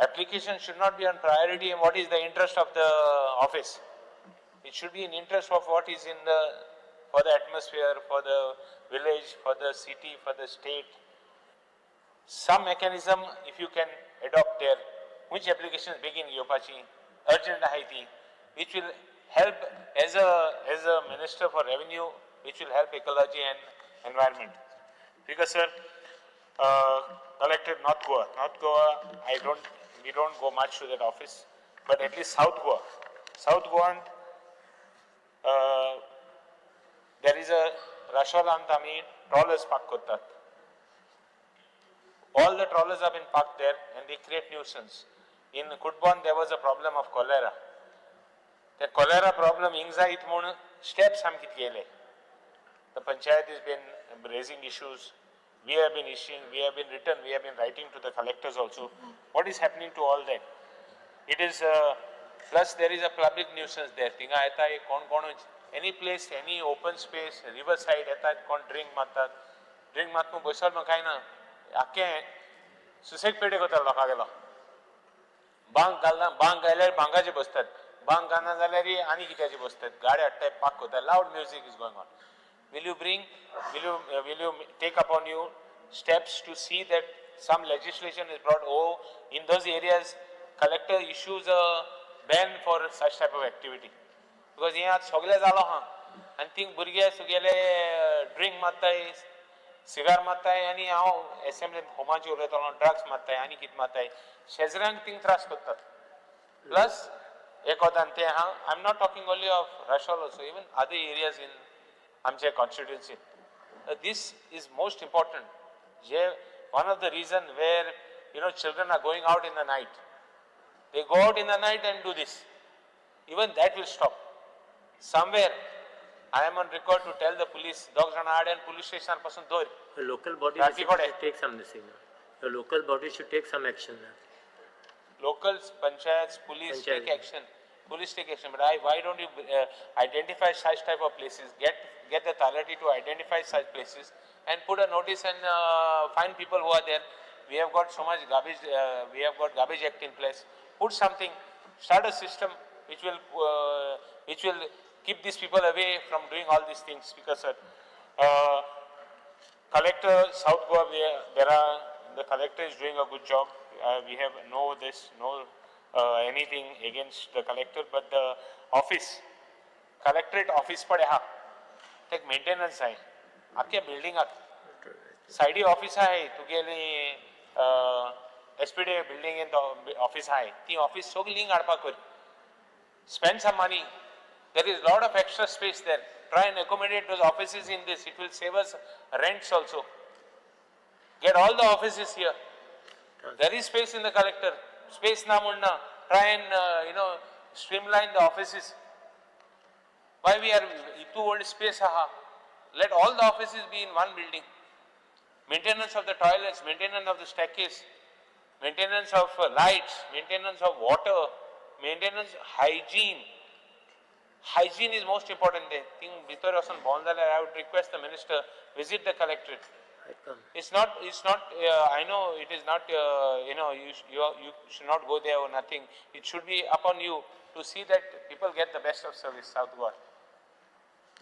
Application should not be on priority and what is the interest of the office. It should be in interest of what is in the, for the atmosphere, for the village, for the city, for the state. Some mechanism if you can adopt there, which applications begin घेवपाची, urgent आहाय ती, which will help as a minister for revenue, which will help ecology and environment. Because sir, collected North Goa. North Goa, we don't go much to that office, but at least South Goa. South Goa, there is a Rasholant ami trawlers park करतात. All the trawlers have been parked there and they create nuisance. In Kutbon there was a problem of cholera. The cholera problem हिंग जायत म्हूण steps आमी कितें केले. The panchayat has been raising issues. We have been issuing, we have been written, we have been writing to the collectors also. What is happening to all that? It is, plus there is a public nuisance there. Thinga येता कोण कोण, any place, any open space, river side येतात कोण drink मारतात. Drink मारतून बसल मग काय ना, आख्खे सुसेग पेटे करतात लोकां गेलो. बांक घालना, बांक घाल्यार बांकाचे बसतात, बांक घालना जाल्यार आनी कित्याचे बसतात, गाडी हाडटाय पार्क करतात. Loud music is going on. Will you bring, will you take upon you steps to see that some legislation is brought over in those areas, collector issues a ban for such type of activity? Because हे आतां सगळें जालो आहा आनी thing भुरगे सगळे drink मारताय, cigar मारताय, आनी हांव एसेंब्लीन होमाची उलयतालो, ड्रग्स मारताय आनी कितें मारताय, शेजऱ्यांक थिंग त्रास करतात. प्लस एक वतान तें आहा, I am not talking only of Rachol also, even other areas in आमचे constituency. This is most important. J one of the reason where you know children are going out in the night, they go out in the night and do this, even that will stop. Somewhere I am on record to tell the police, दोग जाणां आड आनी police स्टेशनार पासून दवर. Local body should take some decision. The local body should take some action. Locals, panchayats, police take action. Police take action. But why don't you identify such type of places? Get the authority to identify such places and put a notice and find people who are there. We have got so much garbage. We have got garbage act in place. Put something. Start a system which will keep these people away from doing all these things. Because sir, collector South Goa, the collector is doing a good job. We have no this, no anything against the collector, but the office, collectorate office पडे हा, ते maintenance आहे, आख्खे बिल्डिंगाक सायडी office आहे, तुगेली SPD बिल्डिंगेन office आहे, ती ऑफिस सगळी लिंक हाडपाक कर. Spend some money. There is lot of extra space there. Try and accommodate those offices in this. It will save us rents also. Get all the offices here. There is space in the collector. Space na munna. Try and you know, streamline the offices. Why we are too old space? Aha. Let all the offices be in one building. Maintenance of the toilets, maintenance of the staircase, maintenance of lights, maintenance of water, maintenance, hygiene. Hygiene is most important there. Thing bhitar vasan bhon jale, I would request the minister visit the collectorate. It's not, I know it is not, you know, you should not go there or nothing. It should be upon you to see that people get the best of service, South Goa.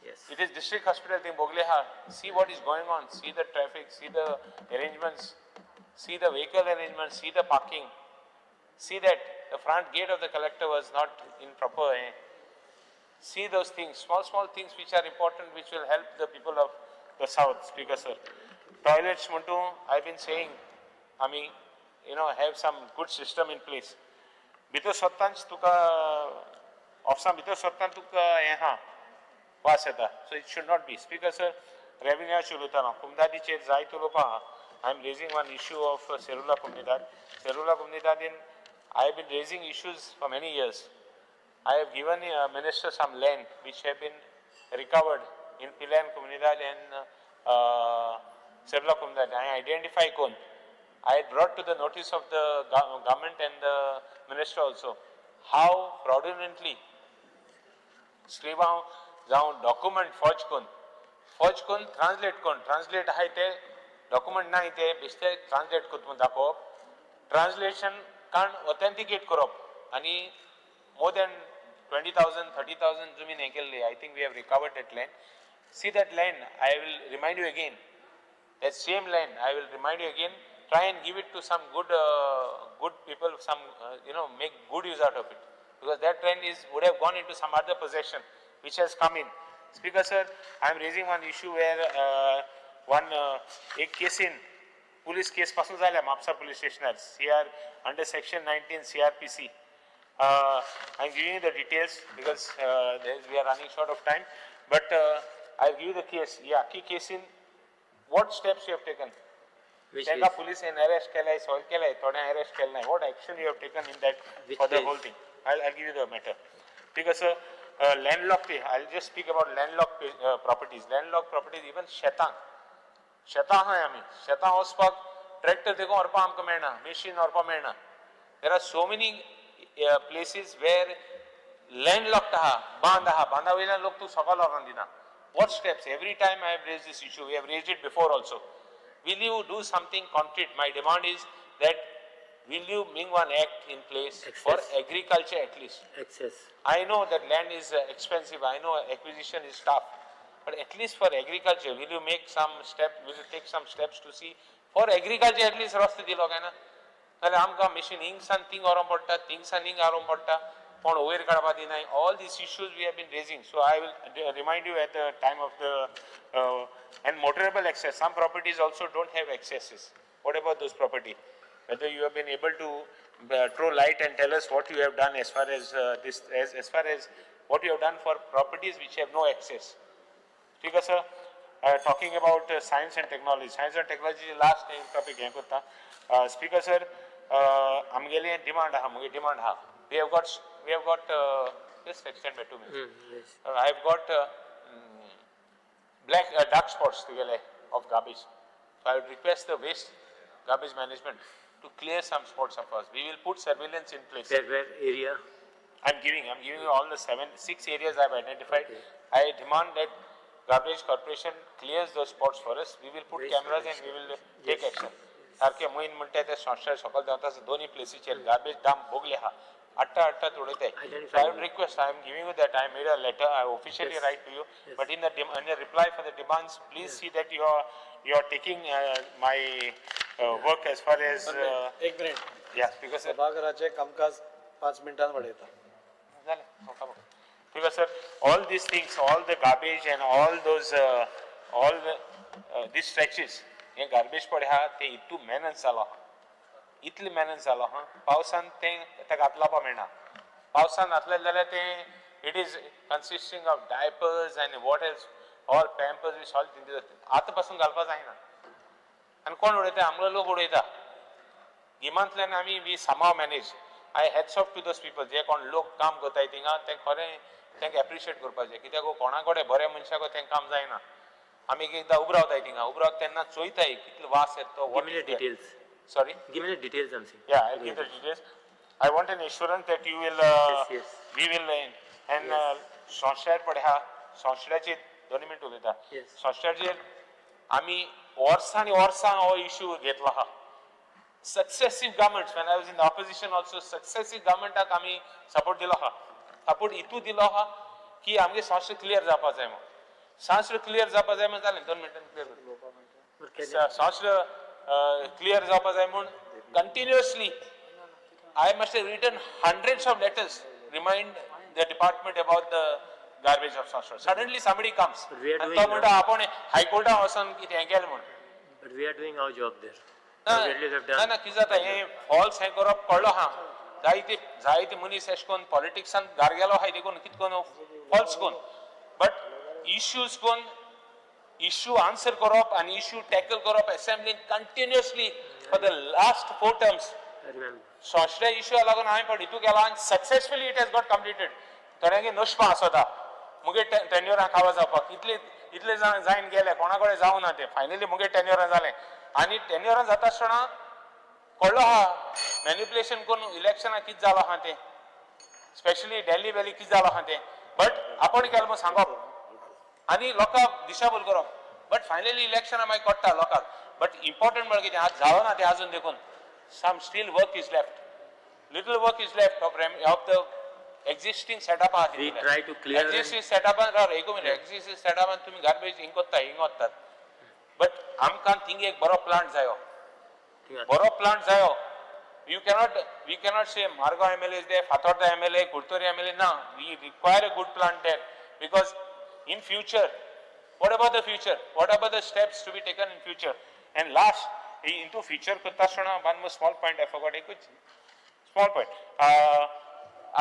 Yes. It is district hospital thing, Bogleha. See what is going on, see the traffic, see the arrangements, see the vehicle arrangements, see the parking. See that the front gate of the collector was not in proper. See those things, small, small things which are important, which will help the people of the South, Speaker sir. Toilets, Muntu, I have been saying, I mean, you know, have some good system in place. Bhitar sottanch tuka, ofsan bhitar sottan tuka eha, vas yeta. So it should not be. Speaker sir, revenue chulutana, Kumdadi che zai tulopa, I am raising one issue of Serula Comunidad. Serula Comunidad in, I have been raising issues for many years. I have given minister some land which have been recovered in Pilan Comunidad and Serula Comunidad. I identify kon. I had brought to the notice of the government and the minister also how fraudulently Srivaon जाऊन document forge kon, translate kon, translate हाय ते document नाही ते बेश्टे translate करून दाखोवप, translation काण authenticate करप आणि more than 20,000, 30,000 जमीन हे केल्ली. I think we have recovered that land. See that land, I will remind you again. That same land, I will remind you again. Try and give it to some good, good people, some, you know, make good use out of it. Because that land is, would have gone into some other possession, which has come in. Speaker sir, I am raising one issue where one a case in, police case pasun zalya, Mapsa police station, CR, under section 19 CRPC. I am giving you the details because we are running short of time. But I will give you the case. Yeah, key case in, what steps you have taken? Which police in arrest kelai, solve kelai, thode arrest kelai. What action you have taken in that which for the whole thing? I'll give you the matter. Because landlocked, I'll just speak about landlocked properties. Landlocked properties, even shetang. Shetang hai ami. Shetang ospak tractor dekho orpa amka melna, machine orpa melna. There are so many places where landlocked aha, bandh aha, bandha vela lok tu sakal orandina. What steps? Every time I have raised this issue, we have raised it before also. Will you do something concrete? My demand is that will you bring one act in place access for agriculture at least? Access. I know that land is expensive. I know acquisition is tough. But at least for agriculture, will you make some step? Will you take some steps to see for agriculture at least raste dilo kai na? Nale amka machine hingsan ting orom padta, tingsan hing arom padta, pon over kadpa dinai. All these issues we have been raising. So I will remind you at the time of the and motorable access. Some properties also don't have accesses. What about those property? Whether you have been able to throw light and tell us what you have done as far as this, as far as what you have done for properties which have no access. Because sir, talking about science and technology. Science and technology is the last topic. Speaker sir, amgele demand ha, muge demand ha. We have got, just extend by 2 minutes. Yes. I have got black dark spots together of garbage. So I would request the waste garbage management to clear some spots of us. We will put surveillance in place. Where area? I'm giving you all the 6 areas I have identified. Okay. I demand that garbage corporation clears those spots for us. We will put cameras and we will take action. सारखे मोहीन म्हणटा ते संस्था सकयल देंवता दोन्ही प्लेसीचेर garbage dump भोगले आहा, आट्टा आट्टा उडयताय. So I would request, I am giving you that, I made a letter, I officially write to you, but in the reply for the demands, please see that you are taking my work as far as एक minute. Yeah, because सभागृहाचे कामकाज 5 मिनिटांनी वाडयता. जालें. Because sir, all these things, all the garbage and all those, all these stretches, हे garbage पडे आहा ते इतू मेनन्स जालो आहा, इतले मेनन्स जालो आहा, पावसान तें ताका हात लावपाक मेळना. पावसान हात लायलें जाल्यार तें it is consisting of diapers and what else, all Pampers which all आतां पासून घालपाक जायना. आनी कोण उडयता? आमलो लोक उडयता. गिमांतल्यान आमी we somehow manage. I hats off to those people जे कोण लोक काम करताय थिंगा, तें खरें तांकां एप्रिशिएट करपाचें. कित्याक कोणा कडेन बऱ्या मनशाक तें काम जायना. आमी एकदां उबो रावताय थिंगा, उबो रावता तेन्ना चोयताय कितलो वास येता तो. Give me the details. Sorry? Give me the details, I'm saying. Yeah, I'll give the details. I want an assurance that you will, yes. We will, and संस्थार पडे आहा, संस्थाचेर 2 मिनट उलयता. संस्थाचेर आमी वर्सां आनी वर्सां हो इशू घेतलो आहा. Successive governments, when I was in the opposition also, successive गव्हर्मेंटाक आमी सपोर्ट दिलो आहा. सपोर्ट इतू दिलो आहा की आमगे संस्था क्लियर जावपा जाय म्हूण. संस्था क्लियर जावपा जाय म्हूण जालें, 2 मिनटान क्लियर करता. संस्था क्लियर जावपा जाय म्हूण continuously I must have written hundreds of letters remind the department about the garbage of Sanstha. Suddenly somebody comes आनी तो म्हणटा आपूण हायकोर्टान वचोन कितें हें केलें म्हूण. But we are doing our job there. ना ना कितें जाता हें फॉल्स हें करप कळ्ळो आहा. जायते जायते मनीस एशें करून पॉलिटिक्सान गार गेलो आहाय देखून कितें करून फॉल्स करून, बट इश्यूज करून इश्यू आन्सर करप आनी इश्यू टॅकल करप एसेंब्लीन continuously for the last 4 terms. सोंसल्या इश्यूआ लागून हांवें पण हितू केला आनी successfully it has got completed. थोड्यांगे नशपां आसता मुगे टेन्युअरां काबार जावपाक इतले इतले जाण जायन गेले कोणा कडेन जावना तें. फायनली मुगे टेन्युअरां जालें आनी टेन्युअरां जाता आसतना कळ्ळो आहा मॅनिपुलेशन करून इलेक्शनाक कितें जालो आहा तें, स्पेशली दिल्ली वॅली कितें जालो आहा तें. बट आपूण केलें म्हूण सांगप आनी लोकांक दिशाभूल करप. बट फायनली इलेक्शनां मागीर कळटा लोकांक. बट इम्पॉर्टंट म्हळ्यार कितें आज जालो ना तें आजून देखून some still work is left, little work is left of the existing setup आहा. एक्झिस्टींग सेटअपान राव एक मिनट, एक्झिस्टींग सेटअपान तुमी गार्बेज हिंग कोत्ता हिंग वतात, बट आमकां थिंग एक बरो प्लांट जायो, बरो प्लांट जायो. You cannot, we cannot say Margao MLA is there, Fatorda MLA, Curtorim MLA. ना, we require a good plant there because in future, what about the future, what about the steps to be taken in future. And last into future करता आसतना one more small point I forgot, एकूच small point.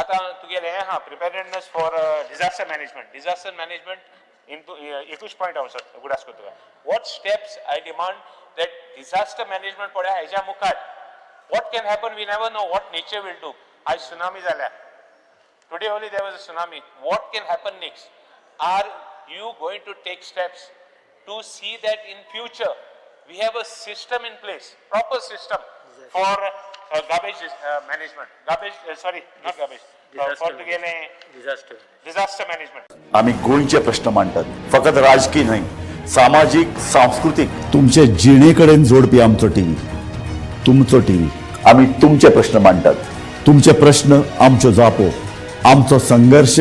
आतां तुगेलें हें आहा preparedness for disaster management. Disaster management into एकूच point हांव sir उगडास करता तुका. What steps I demand that disaster management पळया हेज्या मुखार what can happen we never know what nature will do. आयज सुनामी जाल्या, today only there was a tsunami. What can happen next? Are you going to take steps to see that in future we have a system in place, proper system for garbage management, garbage, sorry, not garbage, for तुगेलें disaster management. आमी गोंयचे प्रश्न मांडटात, फकत राजकीय न्हय, सामाजीक, सांस्कृतीक, तुमचे जिणे कडेन जोडपी आमचो टीव्ही, तुमचो टीव्ही. आमी तुमचे प्रश्न मांडटात, तुमचे प्रश्न आमच्यो जापो, आमचो संघर्श,